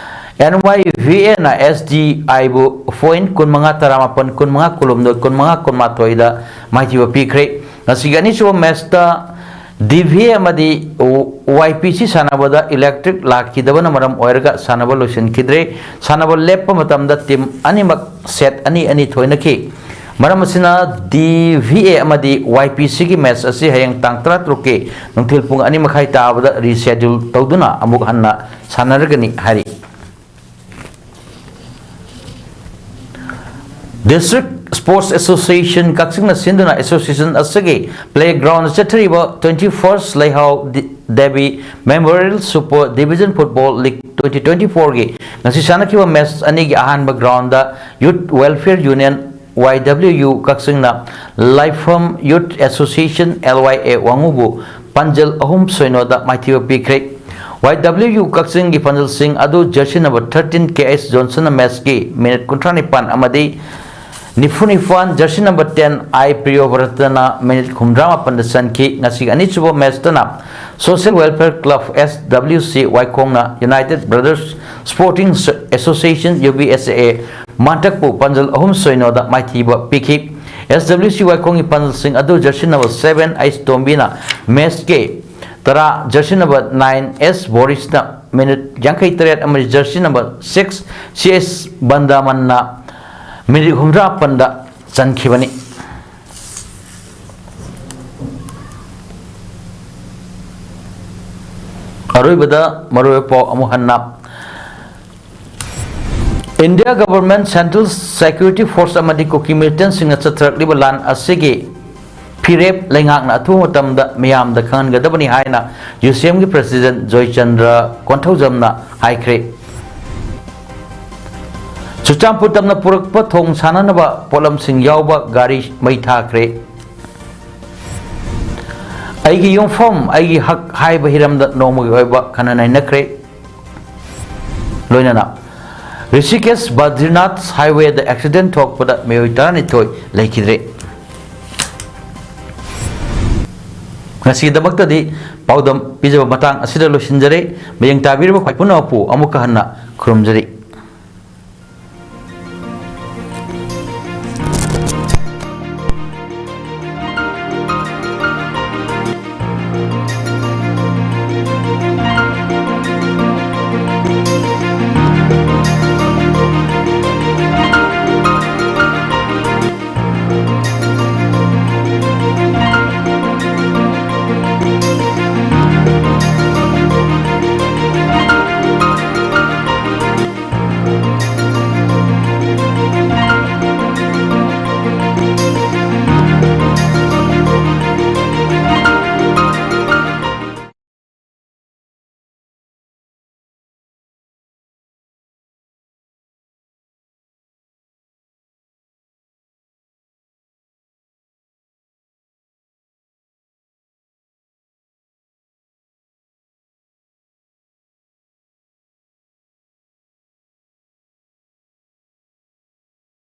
ꯑꯦꯟ ꯋꯥꯏ ꯚꯤ ꯑꯦꯅ ꯑꯦꯁ ꯗꯤ ꯑꯥꯏꯕꯨ ꯄꯣꯏꯟꯠ ꯀꯨꯟꯃꯉꯥ ꯇꯔꯥꯃꯥꯄꯟ, ꯀꯨꯟꯃꯉꯥ ꯀꯨꯟꯍꯨꯝꯗꯣꯏ, ꯀꯨꯟꯃꯉꯥ ꯀꯨꯟꯃꯥꯊꯣꯏꯗ ꯃꯥꯏꯊꯤꯕ ꯄꯤꯈ꯭ꯔꯦ꯫ ꯉꯁꯤꯒꯤ ꯑꯅꯤꯁꯨꯕ ꯃꯦꯆꯇ ꯗꯤ ꯚꯤ ꯑꯦ ꯑꯃꯗꯤ ꯋꯥꯏ ꯄꯤ ꯁꯤ ꯁꯥꯟꯅꯕꯗ ꯏꯂꯦꯛꯇ꯭ꯔꯤꯛ ꯂꯥꯛꯈꯤꯗꯕꯅ ꯃꯔꯝ ꯑꯣꯏꯔꯒ ꯁꯥꯟꯅꯕ ꯂꯣꯏꯁꯤꯟꯈꯤꯗ꯭ꯔꯦ꯫ ꯁꯥꯟꯅꯕ ꯂꯦꯞꯄ ꯃꯇꯝꯗ ꯇꯤꯝ ꯑꯅꯤꯃꯛ ꯁꯦꯠ ꯑꯅꯤ ꯑꯅꯤ ꯊꯣꯏꯅꯈꯤ꯫ ꯃꯔꯝ ꯑꯁꯤꯅ ꯗꯤ ꯚꯤ ꯑꯦ ꯑꯃꯗꯤ ꯋꯥꯏ ꯄꯤ ꯁꯤꯒꯤ ꯃꯦꯆ ꯑꯁꯤ ꯍꯌꯦꯡ ꯇꯥꯡ ꯇꯔꯥꯇꯔꯨꯛꯀꯤ ꯅꯨꯡꯊꯤꯜ ꯄꯨꯡ ꯑꯅꯤ ꯃꯈꯥꯏ ꯇꯥꯕꯗ ꯔꯤꯁꯦꯗ꯭ꯌꯨꯜ ꯇꯧꯗꯨꯅ ꯑꯃꯨꯛ ꯍꯟꯅ ꯁꯥꯟꯅꯔꯒꯅꯤ ꯍꯥꯏꯔꯤ꯫ ꯗꯤꯁꯇ꯭ꯔꯤꯛ ꯁ꯭ꯄꯣꯔꯠꯁ ꯑꯦꯁꯣꯁꯤꯌꯦꯁꯟ ꯀꯛꯆꯤꯡꯅ ꯁꯤꯟꯗꯨꯅ ꯑꯦꯁꯣꯁꯤꯌꯦꯁꯟ ꯑꯁꯤꯒꯤ ꯄ꯭ꯂꯦꯒ꯭ꯔꯥꯎꯟꯗ ꯆꯠꯊꯔꯤꯕ ꯇ꯭ꯋꯦꯟꯇꯤ ꯐꯥꯔꯁ ꯂꯩꯍꯥꯎ Devi memorial super division football league twenty twenty ꯐꯣꯔꯒꯤ ꯉꯁꯤ ꯁꯥꯟꯅꯈꯤꯕ ꯃꯦꯆ ꯑꯅꯤꯒꯤ ꯑꯍꯥꯟꯕ ꯒ꯭ꯔꯥꯎꯟꯗ ꯌꯨꯠ ꯋꯦꯜꯐꯤꯌꯔ ꯌꯨꯅꯤꯌꯟ ꯋꯥꯏ ꯗꯕ꯭ꯂꯤꯎ ꯌꯨ ꯀꯛꯆꯤꯡꯅ ꯂꯥꯏꯐꯝ ꯌꯨꯠ ꯑꯦꯁꯣꯁꯤꯌꯦꯁꯟ, ꯑꯦꯜ ꯋꯥꯏ ꯑꯦ, ꯋꯥꯉꯨꯕꯨ ꯄꯥꯟꯖꯜ ꯑꯍꯨꯝ ꯁꯣꯏꯅꯣꯗ ꯃꯥꯏꯊꯤꯕ ꯄꯤꯈ꯭ꯔꯦ꯫ ꯋꯥꯏ ꯗꯕ꯭ꯂꯤꯎ ꯌꯨ ꯀꯛꯆꯤꯡꯒꯤ ꯄꯥꯟꯖꯜꯁꯤꯡ ꯑꯗꯨ jersey number thirteen K H ꯖꯣꯟꯁꯟꯅ ꯃꯦꯠꯁꯀꯤ ꯃꯤꯅꯤꯠ ꯀꯨꯟꯊ꯭ꯔꯥ ꯅꯤꯄꯥꯟ ꯑꯃꯗꯤ ꯅꯤꯐꯨ ꯅꯤꯄꯥꯟ, ꯖꯔꯁꯤ ꯅꯝꯕꯔ ꯇꯦꯟ ꯑꯥꯏ ꯄ꯭ꯔꯤꯌꯣꯚꯔꯇꯅ ꯃꯤꯅꯤꯠ ꯍꯨꯝꯗ꯭ꯔꯥ ꯃꯥꯄꯟꯗ ꯆꯟꯈꯤ꯫ ꯉꯁꯤꯒꯤ ꯑꯅꯤꯁꯨꯕ ꯃꯦꯠꯁꯇꯅ social welfare club, S W C, ꯋꯥꯏꯈꯣꯡꯅ united brothers sporting association, U B S A, ꯃꯥꯟꯇꯛꯄꯨ ꯄꯥꯟꯖꯜ ꯑꯍꯨꯝ ꯁꯣꯏꯅꯣꯗ ꯃꯥꯏꯊꯤꯕ ꯄꯤꯈꯤ꯫ ꯑꯦꯁ ꯗꯕ꯭ꯂꯤꯎ ꯁꯤ ꯋꯥꯏꯈꯣꯡꯒꯤ ꯄꯥꯟꯖꯜꯁꯤꯡ ꯑꯗꯨ ꯖꯔꯁꯤ ꯅꯝꯕꯔ ꯁꯚꯦꯟ ꯑꯩꯆ ꯇꯣꯝꯕꯤꯅ ꯃꯦꯠꯁꯀꯤ ꯇꯔꯥ, ꯖꯔꯁꯤ ꯅꯝꯕꯔ ꯅꯥꯏꯟ ꯑꯦꯁ ꯕꯣꯔꯤꯁꯅ ꯃꯤꯅꯤꯠ ꯌꯥꯡꯈꯩ ꯇꯔꯦꯠ ꯑꯃꯗꯤ jersey number six C S ꯕꯟꯗꯥꯃꯟꯅ minute ꯍꯨꯝꯗ꯭ꯔꯥ ꯃꯥꯄꯟꯗ ꯆꯟꯈꯤꯕꯅꯤ꯫ ꯑꯔꯣꯏꯕꯗ ꯃꯔꯨꯑꯣꯏꯕ ꯄꯥꯎ ꯑꯃꯨꯛ ꯍꯟꯅ, India government, central security force ꯑꯃꯗꯤ ꯀꯨꯀꯤ ꯃꯤꯂꯤꯇꯦꯟꯠꯁꯤꯡꯅ ꯆꯠꯊꯔꯛꯂꯤꯕ ꯂꯥꯟ ꯑꯁꯤꯒꯤ ꯐꯤꯔꯦꯞ ꯂꯩꯉꯥꯛꯅ ꯑꯊꯨꯕ ꯃꯇꯝꯗ ꯃꯤꯌꯥꯝꯗ ꯈꯪꯍꯟꯒꯗꯕꯅꯤ ꯍꯥꯏꯅ ꯌꯨ ꯁꯤ ꯑꯦꯝꯒꯤ ꯄ꯭ꯔꯁꯤꯗꯦꯟꯠ ꯖꯣꯏꯆꯟꯗ꯭ꯔ ꯀꯣꯟꯊꯧꯖꯝꯅ ꯍꯥꯏꯈ꯭ꯔꯦ꯫ ꯆꯨꯔꯆꯥꯟꯄꯨꯔ ꯇꯝꯅ ꯄꯨꯔꯛꯄ ꯊꯣꯡ ꯁꯥꯅꯅꯕ ꯄꯣꯠꯂꯝꯁꯤꯡ ꯌꯥꯎꯕ ꯒꯥꯔꯤ ꯃꯩ ꯊꯥꯈ꯭ꯔꯦ꯫ ꯑꯩꯒꯤ ꯌꯨꯝꯐꯝ, ꯑꯩꯒꯤ ꯍꯛ ꯍꯥꯏꯕ ꯍꯤꯔꯝꯗ ꯅꯣꯡꯃꯒꯤ ꯑꯣꯏꯕ ꯈꯟꯅ ꯅꯩꯅꯈ꯭ꯔꯦ꯫ ꯂꯣꯏꯅꯅ ꯔꯤꯁꯤꯀꯦꯁ ꯕꯗ꯭ꯔꯤꯅꯥꯊ ꯍꯥꯏꯋꯦꯗ ꯑꯦꯛꯁꯤꯗꯦꯟꯠ ꯊꯣꯛꯄꯗ ꯃꯤꯑꯣꯏ ꯇꯔꯥꯅꯤꯊꯣꯏ ꯂꯩꯈꯤꯗ꯭ꯔꯦ꯫ ꯉꯁꯤꯒꯤꯗꯃꯛꯇꯗꯤ ꯄꯥꯎꯗꯝ ꯄꯤꯖꯕ ꯃꯇꯥꯡ ꯑꯁꯤꯗ ꯂꯣꯏꯁꯤꯟꯖꯔꯦ꯫ ꯃꯌꯦꯡ ꯇꯥꯕꯤꯔꯤꯕ ꯈ꯭ꯋꯥꯏ ꯄꯨꯝꯅꯃꯛꯄꯨ ꯑꯃꯨꯛꯀ ꯍꯟꯅ ꯈꯨꯔꯨꯝꯖꯔꯤ꯫